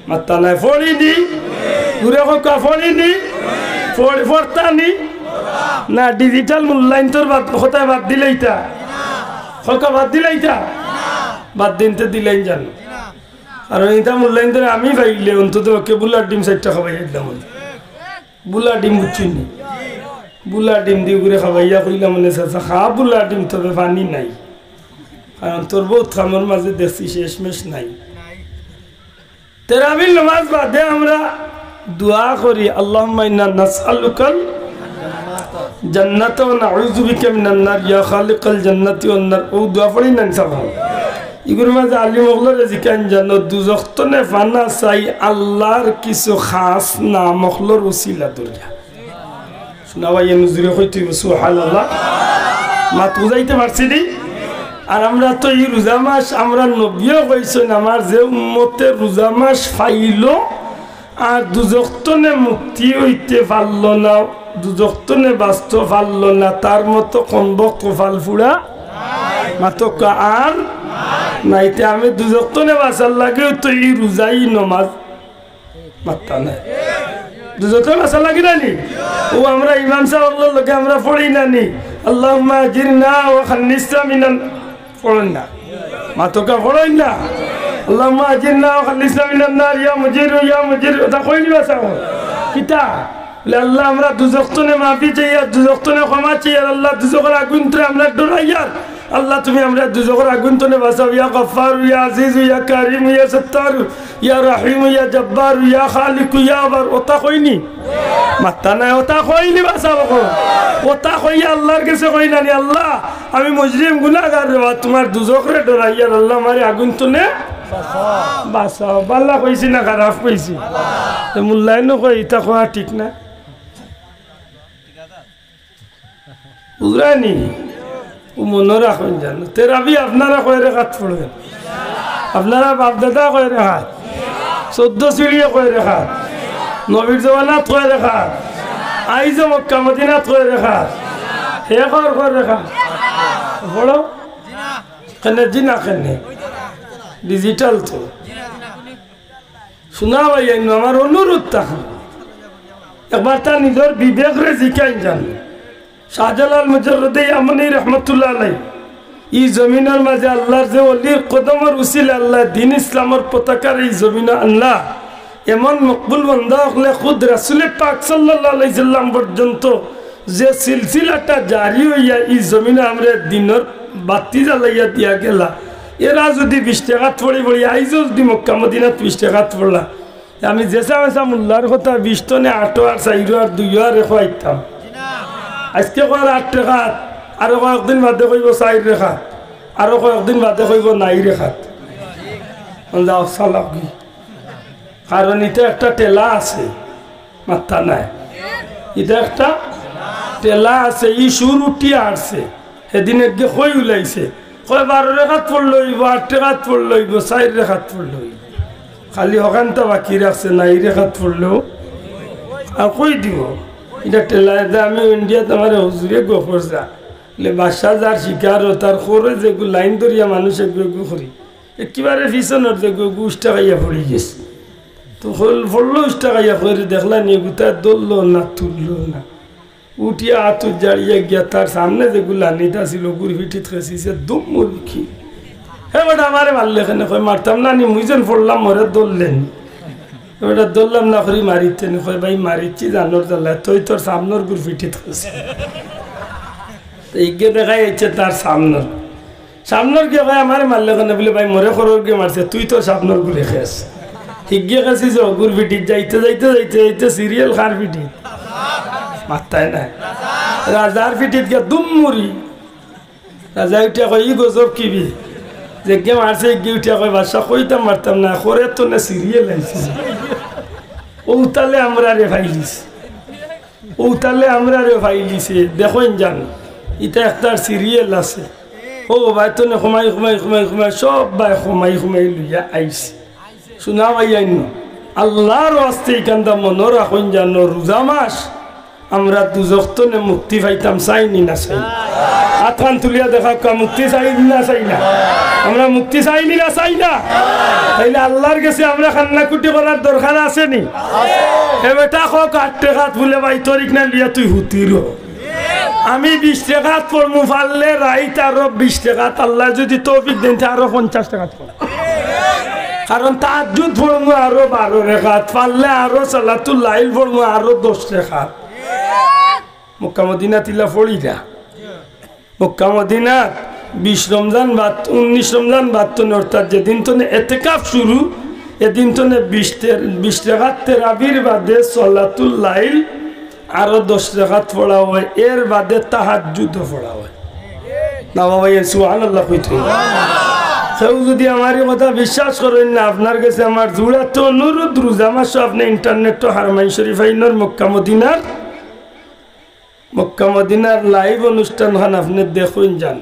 মাত্তা নাই, পড়িনি? জুরে কউক্কা, পড়িনি? পড়ি-, পড়তানি? না, digital মূল্যায়নর বাদ, কথায় বাদ দিলাইতা? কউক্কা বাদ দিলাইতা? বাদ দিনতে দিলাইন জানো। আর ইতা মূল্যায়ন ধরে আমি পাইলে অন্তত ওকে বুলার ডিম চাইরটা খাবাইয়া দিলাম। বুলা ডিম বুঝছইন নি? বুলা ডিম দি ঘুরে খাবাইয়া কইলাম, মানে, "চাচা, খা বুলা ডিম, তবে পানি নাই।" কারণ তোর বউত কামর মাঝে দেখছি শেষমেশ নাই। তেরাবির নমাজ বাদে আমরা দোয়া করি, "আল্লাহুম্মা ইন্না নাসআলুকাল জান্নাতা ওয়া নাউযু বিকা মিনান নার, ইয়া খালিকাল জান্নাতি ওয়ান নার।" অউ দোয়া পড়ি না ইনশাআল্লাহ। ইগুর মাঝে আলিম অকলরে জিকাইন জানো, দুজখ তনে ফানা চাই আল্লার কিছু খাস নাম অকলর উসিলা ধরিয়া। শোনা ভাই, এ নজরে কইতে অইবো, সুবহানাল্লাহ। মাত বুঝাইতে পারছি নি? আর আমরা তো ই রোজা মাস, আমরা নবীও কইছইন, আমার যে উম্মতে রোজা মাস পাইলো আর দুজখ তনে মুক্তি অইতে পারলো না, দুজখ তনে বাঁচতো পারলো না, তার মতো কমবখত কপাল ফুড়া মাতকা আর নাই। তে আমি দুজখ তনে বাঁচার লাগিও তো ই রোজাই নমাজ মাত্তা নাই। দুজখ তনে বাঁচার লাগি না নি? অউ আমরা ইমাম সাবর লগে আমরা পড়ি না নি, "আল্লাহুম্মা আজিরনা ওয়া খান্নিসনা মিনান", পড়ইন না? মাতকা পড়ইন না? আল্লাহুম্মা আজিরনা ওয়া খাল্লিসনা মিনান নার, ইয়া মুজিরু, ইয়া মুজিরু, ওটা কইনি বাসাও। কিতা? বলে, "আল্লাহ, আমরা দুজখ তনে মাফি চাইয়ার, দুজখ তনে ক্ষমা চাইয়ার, আল্লাহ, দুজখর আগুন তনে আমরা ডরাইয়ার। আল্লাহ, তুমি আমরা দুজখর আগুন তনে বাসাও, ইয়া গাফফারু, ইয়া আজিজু, ইয়া কারিমু, ইয়া সত্তারু, ইয়া রাহিমু, ইয়া জব্বারু, ইয়া খালিকু, ইয়া বার", ওটা কইনি? মাত্তা নাই, ওটা কইনি বাসাও। ওটা কইয়া আল্লাহর গেছে কইলানি, "আল্লাহ, আমি মুজরিম গুনাহগার রে বা, তুমার দুজখরে ডরাইয়ার, আল্লাহ, আমারে আগুন তনে বাসাও।" বালা কইছি না খারাপ কইছি? তো মূল্যায়নও কই, ইটা কওয়া ঠিক না। বুঝরানি? ও মনো রাখইন জানো, তেরাবি আপনারা কয় রেখাত পড়ইন? আপনারা বাপ দাদা কয় রেখাত? চৌদ্দ সিঁড়িয়ে কয় রেখাত? নবীর জমানাত কয় রেখাত? আইজও মক্কা মদিনাত কয় রেখাত? হে কর কয় রেখাত? পড়ো। কেনে জি না কেনে? ডিজিটাল তো। শুনা ভাই, আইন আমার অনুরোধ থাকে, একবার তার নিজর বিবেকরে জিকাইন জানো। শাহজালাল মুজাররদে ইয়ামনি রহমতুল্লাহ আলাই, ই জমিনর মাঝে আল্লাহর যে অলির কদমর উসিলে আল্লাহ দিন ইসলামর পতাকারে ই জমিনো আনলা, এমন মকবুল বান্দা অকলে খুদ রাসুলে পাক সাল্লাল্লাহু আলাইহি সাল্লাম পর্যন্ত যে সিলসিলাটা জারি অইয়া ই জমিনো আমরার দিনর বাতি জ্বালাইয়া দিয়া গেলা, এরা যুদি বিশ টেকাত পড়ি পড়ি, আইজও যুদি মক্কা মদিনাত বিশ টেকাত পড়লা, আমি যেসা মেসা মূল্যার কথা বিশ তনে আটো আর চাইরো আর দুইও আরে খোয়াইতাম। আইজকে কয় আট টেকাত, আরো কয়েকদিন বাদে কইবো চাইর রেখাত, আরো কয়েকদিন বাদে কইবো নাই রেখাত। যাও চালাও কি? কারণ ইটা একটা টেলা আছে, মাত্তা নাই। ইটা একটা টেলা আছে, ই সুর উঠিয়া আসছে। হেদিন একগে কই উলাইছে, কয় বারো রেখাত পড়লে অইবো, আট রেখাত পড়লে অইবো, চাইর রেখাত পড়লে অইবো। খালি হখানতা বাকি রাখছে, নাই রেখাত পড়লেও আর কই দিবো। ইটা টেলা, ইটা আমি ইন্ডিয়াত আমারে হুজুরে গফর যা, বলে বাদশা যার শিকার ও তার খরে যেগু লাইন ধরিয়া মানুষ এগু এগু করি, একেবারে পিছনর যেগু এগু উষ্টা খাইয়া পড়ি গেছে। তো হল পড়লো উষ্টা খাইয়া করি, দেখলা নি এগু তার ধরলো না, তুললো না। উঠিয়া আত জাড়িয়া গিয়া তার সামনে যেগু লানিটা ছিল, গুর পিঠিত খেছিছে, দুম মুরখি। হে বেটা, আমারে মারলে কেনে? কয়, "মারতাম না নি, মুই যেন পড়লাম, মোরে ধরলে নি।" হে বেটা, "ধরলাম না করি মারিতে নি।" কয়, "ভাই, মারিছি জানোর জ্বালায়, তুই তোর সামনর গুর পিঠিত খেছিস।" তো ইগে দেখাই যাচ্ছে তার সামনর। সামনর গিয়ে কয়, "আমারে মারলে কেনে?" বলে, "ভাই, মোরে খরর গিয়ে মারছে, তুই তোর সামনর গুরে খেস।" হিগে খেছি যে অগুর পিঠিত যাইতে, যাইতে, যাইতে, যাইতে সিরিয়াল কার পিঠিত? মাত্তায় নাই। রাজার পিঠিত গিয়া দুম মুড়ি। রাজা উঠিয়া কয়, "ই গজব কিবি?" যেগে মারছে, হিগে উঠিয়া কয়, "বাদশা, কইতাম মারতাম না, খরে তো না সিরিয়াল আইছে।" ও তালে আমরারে ফাইলিছে। ও তালে আমরারে ফাইলিছে, দেখইন জান, ইটা একটার সিরিয়াল আছে। ও ভাই তো নে, কমাই, কমাই, কমাই, কমাই, সব ভাই কমাই, কমাই লইয়া আইছে। শুনা ভাই আইন, আল্লাহর ওয়াস্তে ইখানটা মনো রাখইন জানো, রোজা মাস, আমরা দুজখ তনে মুক্তি পাইতাম, চাইনি না চাই না? আতখান তুলিয়া দেখা, মুক্তি চাই না চাই না? আমরা মুক্তি চাইনি না চাই না? তাইলে আল্লাহর গেছে আমরা কান্নাকুটি করার দরকার আছে নি? এ বেটা, কও আট টেকাত বুলে ভাই তরিক না লিয়া তুই হুতির। আমি বিশ টেকাত পড়মু, পারলে রাইত আরো বিশ টেকাত, আল্লায় যুদি তৌফিক দেইন, তে আরো পঞ্চাশ টেকাত পড়মু। কারণ তাহাজ্জুদ পড়মু আরো বারো রেখাত, পারলে আরো সালাতুল লাইল পড়মু আরো দশ রেখাত। মক্কা মদিনাত ইলা পড়ি না। মক্কা মদিনাত বিশ রমজান বাদ, উনিশ রমজান বাদ তনে, অর্থাৎ যেদিন তনে এতেকাফ শুরু, এদিন তনে বিশ তে-, বিশ রেখাত তেরাবির বাদে সালাতুল লাইল আরো দশ রেখাত পড়া অয়, এর বাদে তাহাজ্জুদও পড়া অয়। না বাবা, ইয়ে সুবহানাল্লাহ কইতো। কেউ যুদি আমার ই কথা বিশ্বাস করইন না, আপনার গেছে আমার জুড়াত অনুরোধ, রোজা মাসো আপনে ইন্টারনেটো হারমাইন শরীফাইনর মক্কা মদিনার মক্কা মদিনার live অনুষ্ঠান খান আপনে দেখইন যান।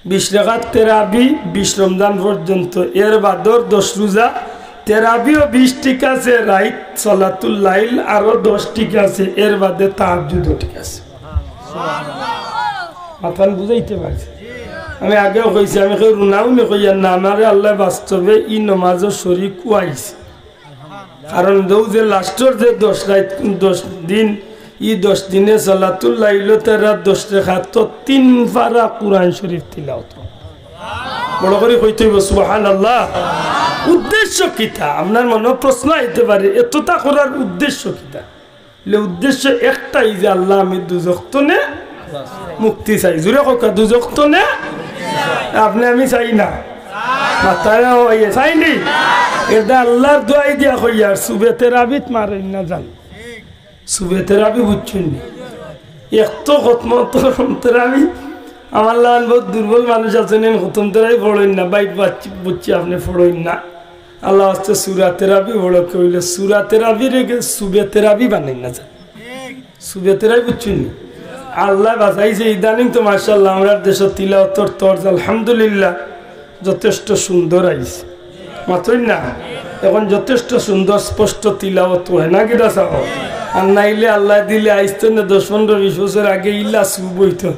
বিশ রেখাত তেরাবি, বিশ রমজান পর্যন্ত, এর বাদর দশ রোজা, তেরাবিও বিশ ঠিক আছে, রাইত সালাতুল লাইল আরো দশ ঠিক আছে, এর বাদে তাহাজ্জুদও ঠিক আছে। মাতান বুঝাইতে পারছি? আমি আগেও কইছি, আমি কেউ রুনাউনি কইয়ার না, আমারে আল্লায় বাস্তবে ই নমাজর শরিক কুয়াইছে। কারণ দৌ যে লাস্টর যে দশ রাইত, দশ দিন, ই দশ দিনে সালাতুল লাইলো তেরা দশ রেখাত তিন পারা কুরআন শরিফ তিলাওত। বড় করি কইতে অইবো সুবহানাল্লাহ। উদ্দেশ্য কিতা? আপনার মনো প্রশ্ন আইতে পারে, এততা করার উদ্দেশ্য কিতা? বলে, উদ্দেশ্য একটাই যে, আল্লাহ, আমি দুজখ তনে মুক্তি চাই। জুরে কউক্কা, দুজখ তনে আপনে আমি চাই না। মাতারা অইয়ে চাইনি? এটা আল্লাহর দোয়াই দিয়া কইয়ার, সুবে তেরাবিত মারইন না যান। সুবে তেরাবি বুঝছইন নি? এক তো খতম তেরাবি, আমার লাখান বউত দুর্বল মানুষ আছইন, খতম তেরাবি পড়ইন না, বাইত বুঝছি, বুঝছি আপনে পড়ইন না। আল্লাহ আস্তে সুরা তেরাবি বড় কইলে, সুরা তেরাবিরে সুবে তেরাবি বানাইন না যান। সুবে তেরাবি বুঝছইন নি? আল্লাহ বাঁচাইছে, ইদানিং তো মাশাআল্লাহ আমরার দেশো তিলাওয়াতর তর্জ আলহামদুলিল্লাহ যথেষ্ট সুন্দর আইছে। মাতইন না? এখন যথেষ্ট সুন্দর স্পষ্ট তিলাওয়াত অয় না কিতা চাও? আর নাইলে আল্লাহ দিলে আইজ তনে দশ, পনরো, বিশ বছর আগে ইলা সুব অইতো।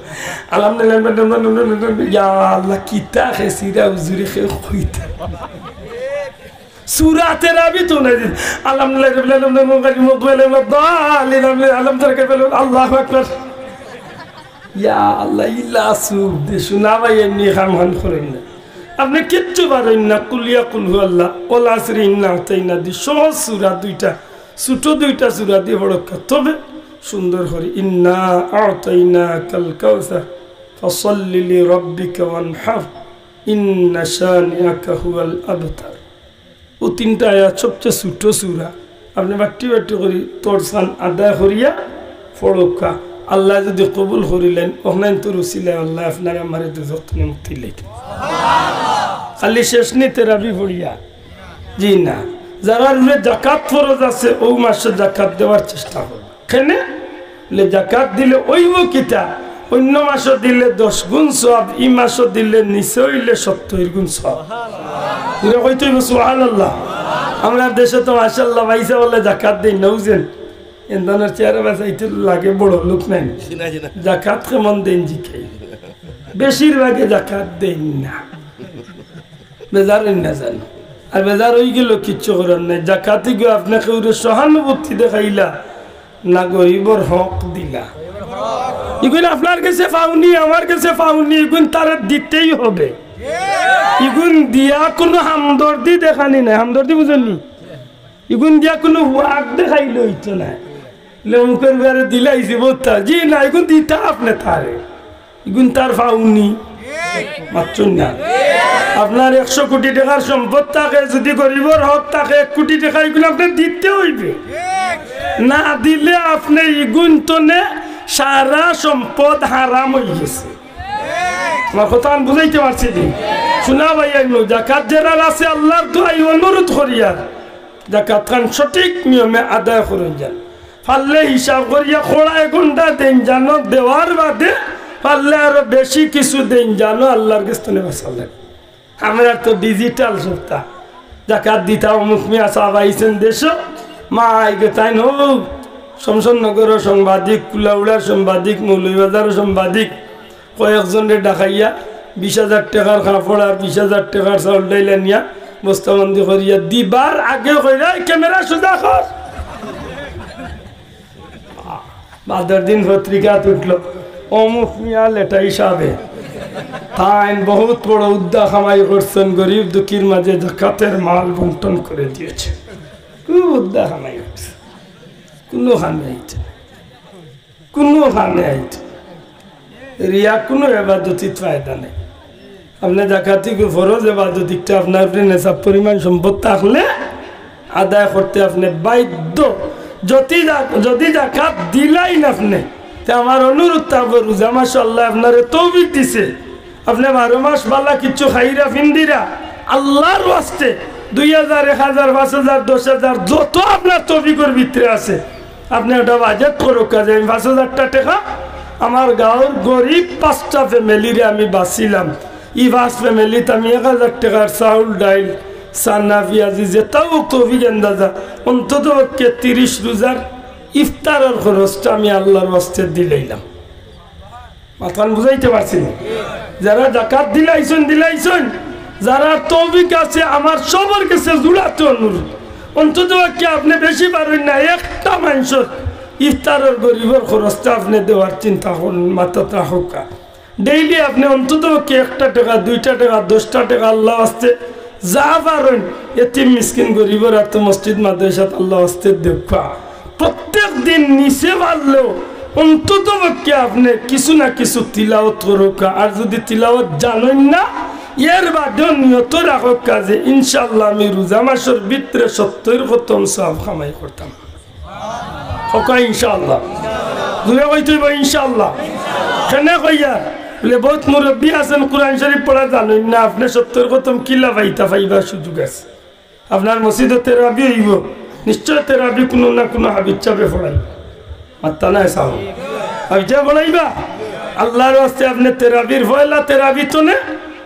আলহামদুলিল্লাহ, ইয়া আল্লাহ, কিতা খেছিরা হুজুরে কেউ কইতা। সুরা তেরাবি তো নাই। আলহামদুলিল্লাহ রাব্বিল আলামিন, আলহামদুলিল্লাহ রাব্বিল আলামিন, আলহামদুলিল্লাহ রাব্বিল আলামিন, আল্লাহু আকবার। ইয়া আল্লাহ, ইলা সুব দে, শুনা ভাই, এমনি খান খান করইন না। আপনে কিচ্ছু পারইন না, কুলিয়া কুলহু আল্লাহ, ওয়াল আসরি ইন্না আতাইনা দি, সহজ সুরা দুইটা, ছোট দুইটা সুরা দি পড়উক্কা, তবে সুন্দর করি, ইন্না আতাইনাকাল কাউসার, ফাসাল্লি লিরাব্বিকা ওয়ানহার, ইন্না শানিআকা হুয়াল আবতার। অউ তিনটা আয়াত সবচে ছোট সুরা। আপনে বাট্টি বাট্টি করি তর্জখান আদায় করিয়া পড়উক্কা। আল্লায় যুদি কবুল করিলাইন, অখানতর উছিলায় আল্লায় আপনারে আমারে দুজখ তনে মুক্তি দিলাইতা। খালি শেষ নি তেরাবি পড়িয়া? জি না। যারার উপরে জাকাত ফরজ আছে, অউ মাসো জাকাত দেওয়ার চেষ্টা করবা। কেনে? বলে, জাকাত দিলে অইবো কিতা? অইন্য মাসো দিলে দশ গুণ সওয়াব, ই মাসো দিলে নিচে অইলে সত্তইর গুণ সওয়াব। ইটা কইতে অইবো সুবহানাল্লাহ। আমরার দেশো তো মাশাআল্লাহ পয়সা অইলে জাকাত দেইন না, বুঝইন? এন ধরনর চেহারা বাঁচাইতে লাগে, বড় লোক নাই। জি না, জি না। জাকাত কেমন দেইন জিকাই। বেশিরভাগে জাকাত দেইন না। বেজার অইন না যান। আর বেজার অইগেলেও কিচ্ছু করার নাই। জাকাতি গিয়া আপনে কেউরে সহানুভূতি দেখাইলা, না গরিবর হক দিলা। ইগুন আপনার গেছে পাওনি, আমার গেছে পাওনি, ইগুন তারে দিতেউ অইবো। ইগুন দিয়া কুনু হামদর্দি দেখানি নাই, হামদর্দি বুঝইন নি? ইগুন দিয়া কুনু ওয়াক দেখাইলে অইতো নায়। লে অমুকর বারে দিলাইছি বত্তা। জি না, ইগুন দিতা আপনে তারে। ইগুন তার পাওনি। মাতছইন না। আপনার একশো কুটি টেকার সম্পদ থাকে, যুদি গরিবর হক থাকে এক কুটি টেকা, ইগুন আপনে দিতে অইবো। না দিলে আপনে ইগুন তনে সারা সম্পদ হারাম অইগেছে। আমার কথা আমি বুঝাইতে পারছি নি? শুনা ভাই, আইনু জাকাত যেরার আছে আল্লাহর দোয়াই অনুরোধ করিয়ার জাকাত খান সঠিক নিয়মে আদায় করইন যান। পারলে হিসাব করিয়া খড়া এক ঘন্টা দেইন যানো, দেওয়ার বাদে পারলে আরো বেশি কিছু দেইন যানো, আল্লাহর গেছ তনে বাঁচার লাগি। আমরার তো digital সবতা। জাকাত দিতা অমুক মিয়া সাব আইছইন দেশো, মা আইগে তাইন হউ, শমশেরনগরর সাংবাদিক, কুলাউড়ার সাংবাদিক, মৌলভীবাজারর সাংবাদিক, কয়েকজনরে ডাকাইয়া বিশ হাজার টেকার কাপড় আর বিশ হাজার টেকার চাউল ডাইল আনিয়া বস্তাবন্দি করিয়া দিবার আগে কইরা, "এই camera সোজা কর।" বাদর দিন পত্রিকাত উঠলো, "অমুক মিয়া লেটাই সাবে তাইন বহুত বড় উদ্দা কামাই করছইন, গরিব দুঃখীর মাঝে জাকাতের মাল বন্টন করে দিয়েছে।" খুব উদ্দা কামাই করছে, কুনু কামে আইতো না। কুনু কামে আইতো না। রিয়া কুনু এবাদতিত ফায়দা নাই। আপনে জাকাতি গু ফরজ এবাদত, ইটা আপনার উপরে নেশাব পরিমাণ সম্পদ থাকলে আদায় করতে আপনে বাধ্য। যদি জা-, যদি জাকাত দিলাইন আপনে, তে আমার অনুরোধ থাকবো, রোজা মাসো আল্লায় আপনারে তৌফিক দিছে, আপনে বারো মাস বালা কিচ্ছু খাইরা ফিন্দিরা আল্লাহর ওয়াস্তে দুই হাজার, এক হাজার, পাঁচ হাজার, দশ হাজার, যত আপনার তৌফিকর ভিতরে আছে, আপনে একটা বাজেট করউক্কা যে আমি পাঁচ হাজারটা টেকা আমার গাঁওর গরিব পাঁচটা ফ্যামিলিরে আমি বাঁচিলাম। ই পাঁচ ফ্যামিলিত আমি এক হাজার টেকার চাউল, ডাইল, চানা, পিয়াজি, যেতাউ তৌফিক আন্দাজা, অন্তত পক্ষে তিরিশ রোজার ইফতারর খরচটা আমি আল্লাহর ওয়াস্তে দিলাইলাম। মাতখান বুঝাইতে পারছি নি? যারা জাকাত দিলাইছইন, দিলাইছইন, যারার তৌফিক আছে, আমার সবর গেছে জুড়াতে অনুরোধ, অন্তত পক্ষে আপনে বেশি পারইন না, একটা মানষর ইফতারর গরিবর খরচটা আপনে দেওয়ার চিন্তা করইন, মাথাত রাখউক্কা। ডেইলি আপনে অন্তত পক্ষে একটা টেকা, দুইটা টেকা, দশটা টেকা আল্লার ওয়াস্তে যা পারইন, এতিম মিসকিন গরিবর আতো মসজিদ মাদ্রাসাত আল্লার ওয়াস্তে দেউক্কা। প্রত্যেক দিন নিচে পারলেও অন্তত পক্ষে আপনে কিছু না কিছু তিলাওত করউক্কা। আর যুদি তিলাওত জানইন না, এর বাদেও নিয়ত রাখউক্কা যে ইনশাআল্লাহ আমি রোজা মাসর ভিতরে সত্তইর খতম সওয়াব কামাই করতাম। কউক্কা ইনশাআল্লাহ। জুরে কইতে অইবো ইনশাআল্লাহ। কেনে কইয়ার? বলে, বউত মুরব্বি আছইন, কুরআন শরিফ পড়া জানইন না, আপনে সত্তইর খতম কিলা পাইতা, পাইবার সুযোগ আছে। আপনার মসজিদো তেরাবি অইবো, নিশ্চয় তেরাবি কুনু না কুনু হাফিজ সাবে পড়াইবা। মাত্তা নাই সাব। হাফিজ সাবে পড়াইবা। আল্লার ওয়াস্তে আপনে তেরাবির পয়লা তেরাবি তনে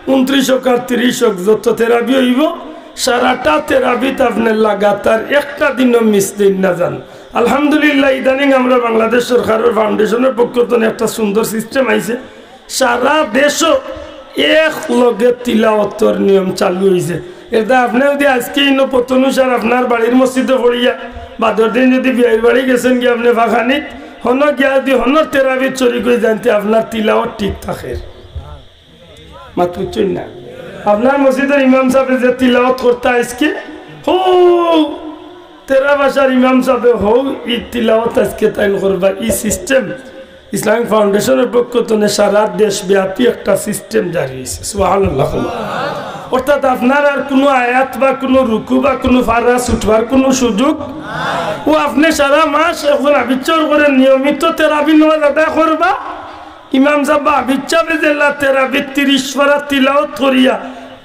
ঊনত্রিশ অক আর ত্রিশ অক যত তেরাবি অইবো, সারাটা তেরাবিত আপনে লাগাতার একটা দিনও মিস দিন না যান। আলহামদুলিল্লাহ, ইদানিং আমরা বাংলাদেশ সরকারর ফাউন্ডেশনর পক্ষ তনে একটা সুন্দর সিস্টেম আইছে। সারা দেশো এক লগে তিলাওতর নিয়ম চালু অইছে। এরদায় আপনে যুদি আইজকে ইনো পতন উষার আপনার বাড়ির মসজিদো পড়িয়া, বাদর দিন যুদি বিয়াইর বাড়ি গেছইন গিয়া আপনে ফাখানিত, হনো গিয়া যুদি হনোর তেরাবিত শরিক অইযাইন তে আপনার তিলাওত ঠিক থাকের। মাত বুঝছইন না? আপনার মসজিদর ইমাম সাবে যে তিলাওত করতা আইজকে, হউ তেরা বাসার ইমাম সাবে হউ ই তিলাওত আইজকে তাইন করবা, ই সিস্টেম ইসলামিক ফাউন্ডেশনর পক্ষ তনে সারা দেশব্যাপী একটা সিস্টেম জারি অইছে। সুবহানাল্লাহ। অর্থাৎ আপনার আর কুনু আয়াত বা কুনু রুকু বা কুনু ফারা ছুটবার কুনু সুযোগ, ও আপনে সারা মাস একজন হাফিজ সাবর ঘরো নিয়মিত তেরাবির নমাজ আদায় করবা। ইমাম সাব বা হাফিজ সাবে যেলা তেরাবির ত্রিশ ফারা তিলাওত করিয়া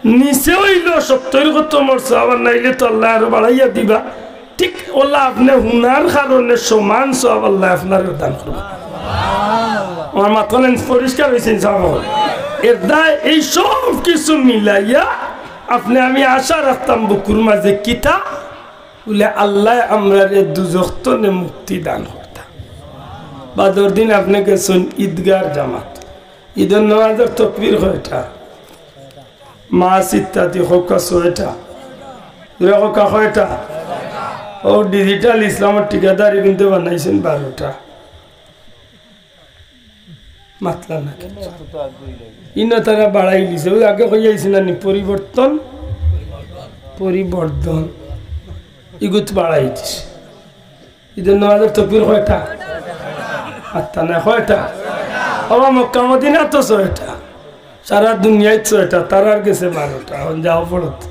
নিচে অইলো সত্তইর খতমর সওয়াব, আর নাইলে তো আল্লায় আরো বাড়াইয়া দিবা। ঠিক অউলা আপনে হুনার কারণে সমান সওয়াব আল্লায় আপনারেও দান করবা। আমার মাত খান পরিষ্কার অইছে ইনশাআল্লাহ? এরদায় এই সব কিছু মিলাইয়া আপনে আমি আশা রাখতাম বুকুর মাঝে কিতা, বলে আল্লায় আমরারে দুজখ তনে মুক্তি দান করতা। বাদর দিন আপনে গেছইন ইদগার জামাত, ইদর নমাজর তকবির কয়টা? মাছ ইত্যাদি কউক্কা ছয়টা। জুরে কউক্কা কয়টা? অউ ডিজিটাল ইসলামর ঠিকাদারি কিন্তু বানাইছইন বারোটা। মাতলা না কিন্তু। ইনো তারা বাড়াই দিছে। অউ আগে কইয়া আইছি না নি, পরিবর্তন, পরিবর্ধন। ইগুত বাড়াই দিছে। ইদর নমাজর তকবির কয়টা? আটটা না, কয়টা? অবা মক্কা মদিনাত তো ছয়টা, সারা দুনিয়াত ছয়টা, তারার গেছে বারোটা। অখন যাও পড়ো তো।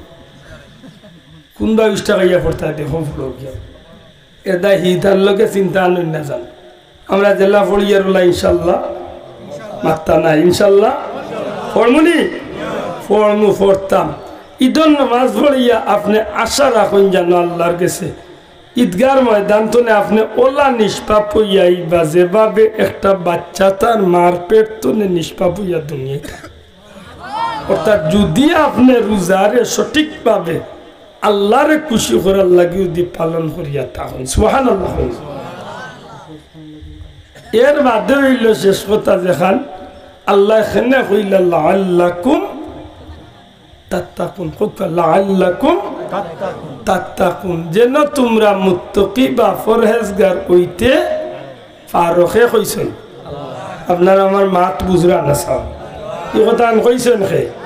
কুনবা বিশ টাকা ইয়া পড়তা দেখো পড়ো গিয়া। এরদায় হিতার লগে চিন্তা আনইন না যান। আমরা যেলা পড়িয়ার অলা ইনশাআল্লাহ, মাত্তা নাই ইনশাআল্লাহ। পড়মু নি? পড়মু, পড়তাম। ইদর নমাজ পড়িয়া আপনে আশা রাখইন যেন আল্লার গেছে ইদগার ময়দান তনে আপনে অলা নিষ্পাপ অইয়া আইবা, যেভাবে একটা বাচ্চা তার মার পেট তনে নিষ্পাপ অইয়া দুনিয়াত আয়। অর্থাৎ যুদি আপনে রোজারে সঠিকভাবে আল্লারে খুশি করার লাগি যুদি পালন করিয়া থাকইন, সুবহানাল্লাহ। এর বাদে অইলো শেষ কথা যেখান, আল্লায় কেনে কইলা, "লাআল্লাকুম তাত্তাকুন।" কউক্কা, "লাআল্লাকুম তাত্তাকুন।" যেন তুমরা মুত্তাকি বা পরহেজগার অইতে পারো। কে কইছইন? আপনারা আমার মাত বুঝরা না সাব। ই কথা আন কইছইন কে?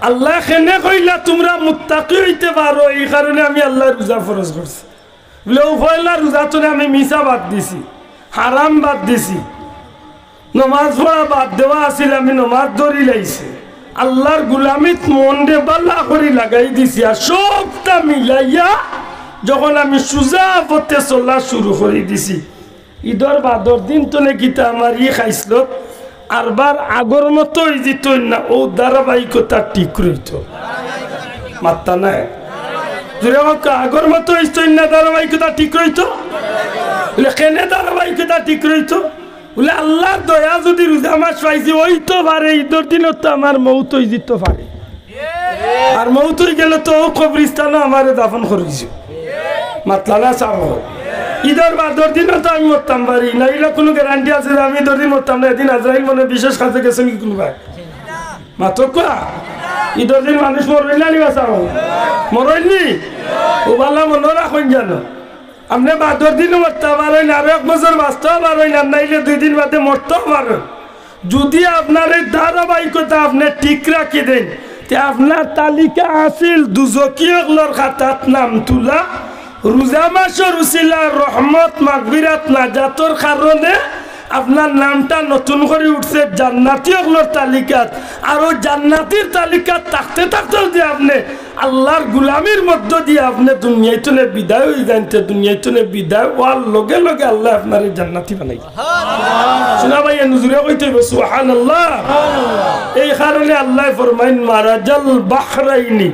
আল্লায় কেনে কইলা, "তুমরা মুত্তাকি অইতে পারো, ই কারণে আমি আল্লায় রোজা ফরজ করছি।" বলে, অউ পয়লা রোজা তনে আমি মিছা বাদ দিছি, হারাম বাদ দিছি, নমাজ পড়া বাদ দেওয়া আছিল, আমি নমাজ ধরি লাইছি, আল্লার গুলামিত মনরে বালা করি লাগাই দিছি, আর সবটা মিলাইয়া যখন আমি সুজা পথে চলা শুরু করি দিছি, ইদর বাদর দিন তনে কিতা আমার ই খাইছলত আরবার আগর মতো অইযিতো না, অউ ধারাবাহিকতা ঠিক রইতো। মাত্তা নাই। জুরে কউক্কা, আগর মতো অইতো না, ধারাবাহিকতা ঠিক রইতো। বলে, কেনে ধারাবাহিকতা ঠিক রইতো? বলে, আল্লার দয়া যুদি রোজা মাস পাইছি, অইতো পারে, ইদর দিনো তো আমার মউত অইযিতো পারে। আর মউত অইগেলে তো অউ কবরিস্তানো আমারে দাফন করি দিছে। মাতলা না সাব। ইদর বাদর দিনো তো আমি মরতাম পারি, নাইলে কুনু গ্যারান্টি আছে যে আমি ইদর দিন মরতাম না? এদিন আজরাইল মনে বিশেষ কাজে গেছইন নি কুনুবায়? মাতউক্কা। ইদর দিন মানুষ মরইন না নি বা সাব? মরইন নি? অউ বালা মনো রাখইন যেন। আপনে বাদর দিনও মরতা পারইন, আরো এক বছর বাচতাও পারইন, আর নাইলে দুই দিন বাদে মরতাও পারইন। যদি আপনার এই ধারাবাহিকতা আপনে ঠিক রাখি দেইন, তে আপনার তালিকা আছিল দুজখি অকলর খাতাত নাম তুলা, রোজা মাসর উসিলা রহমত, মাগফিরাত, নাজাতর কারণে আপনার নামটা নতুন করি উঠছে জান্নাতি অকলর তালিকাত। আর অউ জান্নাতির তালিকাত থাকতে থাকতে যদি আপনে আল্লার গুলামির মধ্য দিয়া আপনে দুনিয়াইতনে বিদায় অইযাইন, তে দুনিয়াইতনে বিদায় অওয়ার লগে লগে আল্লায় আপনারে জান্নাতি বানাইবা। শুনা ভাই, এ নজুরে কইতে অইবো সুবহানাল্লাহ। এই কারণে আল্লায় ফরমাইন, মারাজাল বাহরাইনি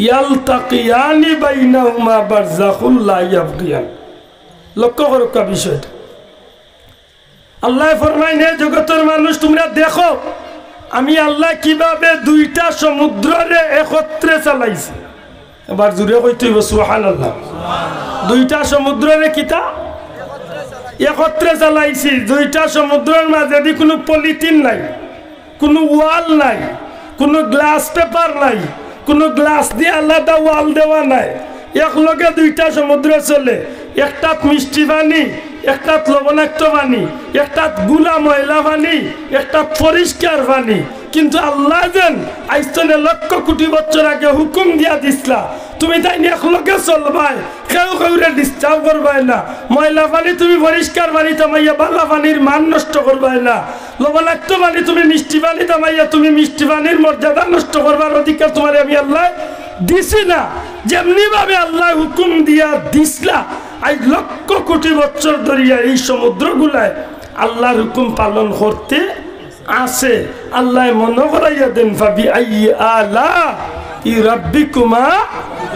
ইয়ালতাকিয়ানি বাইনাহুমা বারজাখুল লা ইয়াবগিয়ান। লক্ষ্য করউক্কা বিষয়টা। আল্লায় ফরমাইন, হে জগতর মানুষ, তুমরা দেখো আমি আল্লায় কিভাবে দুইটা সমুদ্ররে একত্রে চালাইছি। এবার জুরে কইতে অইবো সুবহানাল্লাহ। দুইটা সমুদ্ররে কিতা? একত্রে চালাইছি। দুইটা সমুদ্রর মাঝেদি কুনু পলিথিন নাই, কুনু ওয়াল নাই, কুনু গ্লাস পেপার নাই, কুনু গ্লাস দিয়া আলাদা ওয়াল দেওয়া নাই। একলগে দুইটা সমুদ্র চলে, একটাত মিষ্টি পানি, একটাত লবণাক্ত পানি, একটাত গুলা ময়লা পানি, একটাত পরিষ্কার পানি। কিন্তু আল্লায় যেন আইজ তনে লক্ষ কোটি বছর আগে হুকুম দিয়া দিছলা, তুমি তাইন একলগে চলবায়, কেউ কেউরে disturb করবায় না, ময়লা পানি তুমি পরিষ্কার পানিত হামাইয়া বালা পানির মান নষ্ট করবায় না, লবণাক্ত পানি তুমি মিষ্টি পানিত হামাইয়া তুমি মিষ্টি পানির মর্যাদা নষ্ট করবার অধিকার তুমারে আমি আল্লায় দিছি না। যেমনি ভাবে আল্লায় হুকুম দিয়া দিছলা, আইজ লক্ষ কোটি বছর ধরিয়া এই সমুদ্রগুলায় আল্লার হুকুম পালন করতে আছে। আল্লায় মনো করাইয়া দেন, ফাবি আইয়ি আলাই রাব্বিকুমা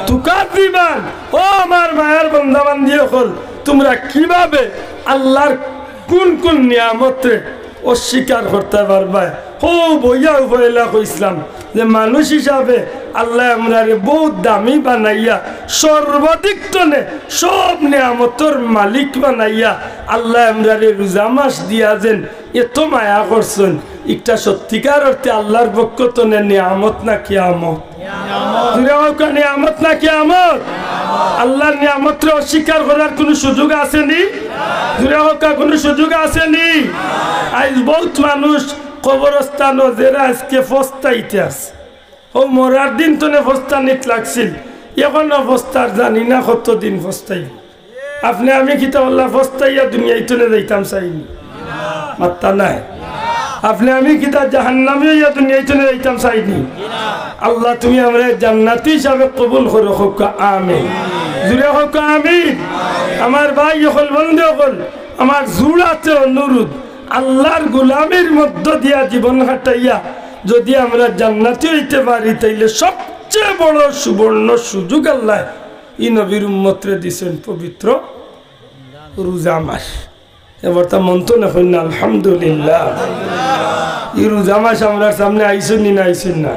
তুকাযযিবান। ও আমার মায়ার বান্দা বান্দি অকল, তুমরা কিভাবে আল্লার কুন কুন নিয়ামতরে অস্বীকার করতায় পারবায়? হউ বইয়া পয়লা কইছলাম যে মানুষ হিসাবে আল্লায় আমরারে বউত দামি বানাইয়া, সর্বাধিক তনে সব নিয়ামতর মালিক বানাইয়া আল্লায় আমরারে রোজা মাস দিয়া যেন এত মায়া করছইন, ইকটা সত্যিকার অর্থে আল্লার পক্ষ তনে নিয়ামত না কিয়ামত? জুরে কউক্কা, নিয়ামত না কিয়ামত? আল্লার নিয়ামতরে অস্বীকার করার কুনু সুযোগ আছে নি? জুরে কউক্কা, কুনু সুযোগ আছে নি? আইজ বউত মানুষ কবরস্থানো যেরা আইজকে ফস্তাইতে আছে। অউ মরার দিন তনে ফস্তানিত লাগছিল, অখনো ফস্তার, জানি না কতদিন ফস্তাইবো। আপনে আমি কিতা আল্লাহ ফস্তাইয়া দুনিয়াইতনে যাইতাম চাইনি? মাত্তা নাই। আপনে আমি কিতা জাহান্নামি অইয়া দুনিয়াইতনে যাইতাম চাইনি? আল্লাহ, তুমি আমরারে জান্নাতি হিসাবে কবুল করো, কউক্কা আমিন। জুরে কউক্কা আমিন। আমার ভাই অকল, বন্ধু অকল, আমার জুড়াতে অনুরোধ, আল্লার গুলামির মধ্য দিয়া জীবন কাটাইয়া যদি আমরা জান্নাতি অইতে পারি, তাইলে সবচেয়ে বড় সুবর্ণ সুযোগ আল্লায় ই নবীর উম্মতরে দিছইন পবিত্র রোজা মাস। এবার তা মন তো না কইন না, আলহামদুলিল্লাহ। ই রোজা মাস আমরার সামনে আইছইন নি না আইছইন না?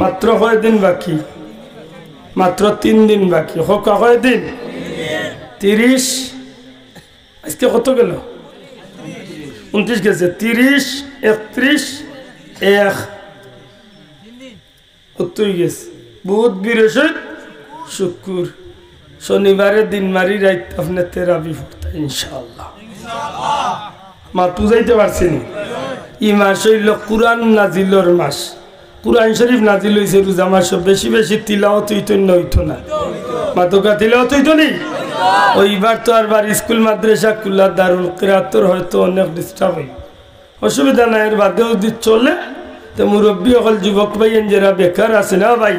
মাত্র কয়দিন বাকি? মাত্র তিন দিন বাকি। কউক্কা কয়দিন? তিরিশ। আইজকে কত গেল? ঊনত্রিশ গেছে। তিরিশ, একত্রিশ, এক। অতই গেছে। বুধ, বৃহস্পতি, শুক্র, শনিবারে দিন মারি রাইত আপনে তেরাবি পড়তা ইনশাআল্লাহ। মাত বুঝাইতে পারছি নি? ই মাস অইল কুরআন নাজিলর মাস। কুরআন শরীফ নাজিল অইছে রোজা মাসো, বেশি বেশি তিলাওয়াত অইতো না, অইতো না? মাতউক্কা, তিলাওয়াত অইতো নি? অউ ইবার তো আর বার স্কুল মাদ্রাসা খুলা, দারুল কিরাতর হয়তো অনেক disturb অইবো। অসুবিধা নাই, এর বাদেও যদি চলে, তে মুরব্বি অকল, যুবক ভাইয়াইন যেরা বেকার আছইন, না ভাই,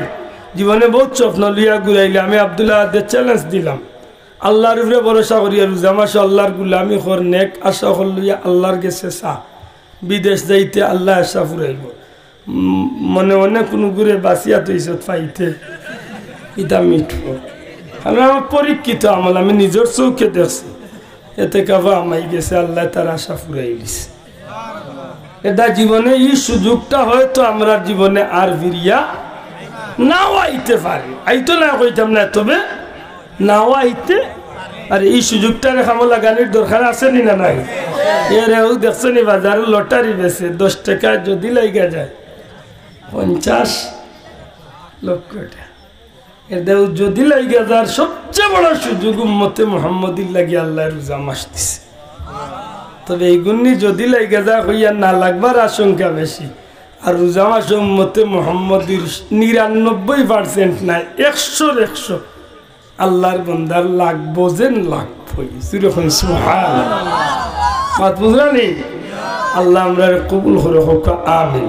জীবনে বউত স্বপ্ন লইয়া ঘুরাইলে, আমি আব্দুল আহাদে challenge দিলাম, আল্লার উপরে ভরসা করিয়া রোজা মাসো আল্লার গুলামি কর, নেক আশা অকল লইয়া আল্লার গেছে চা, বিদেশ যাইতে আল্লায় আশা ফুরাইবো। উম, মনে মনে কুনুগুরে বাছিয়া থইছত পাইতে, ইতা মিটবো। কারণ আমার পরীক্ষিত আমল, আমি নিজর চউখে দেখছি। এতেকাফো হামাই গেছে, আল্লায় তার আশা ফুরাই দিছে। এটা জীবনে ই সুযোগটা হয়তো আমরার জীবনে আর ফিরিয়া নাও আইতে পারে, আইতো নায় কইতাম নায়, তবে নাও আইতে পারে। ই সুযোগটারে কামো লাগানির দরকার আছে নি না নাই? এরে অউ দেখছো নি, বাজারো লটারি বেচে, দশ টেকায় যদি লাইগা যায় পঞ্চাশ লক্ষ টেকা। এরে অউ যদি লাইগা যার, সবচেয়ে বড় সুযোগ উম্মতে মুহাম্মদীর লাগি আল্লায় রোজা মাস দিছে। তবে এইগুন্নি যদি লাইগা যায়, কইয়া না লাগবার আশঙ্কা বেশি। আর রোজা মাসে উম্মতে মোহাম্মদীর নিরানব্বই পার্সেন্ট নাই, একশোর একশো আল্লাহর বন্দার লাগবো যেন লাগবো। জোরে কইন সুবহানাল্লাহ। মাত বুঝলানি? আল্লাহ আমরারে কবুল করো, কউক্কা আমিন।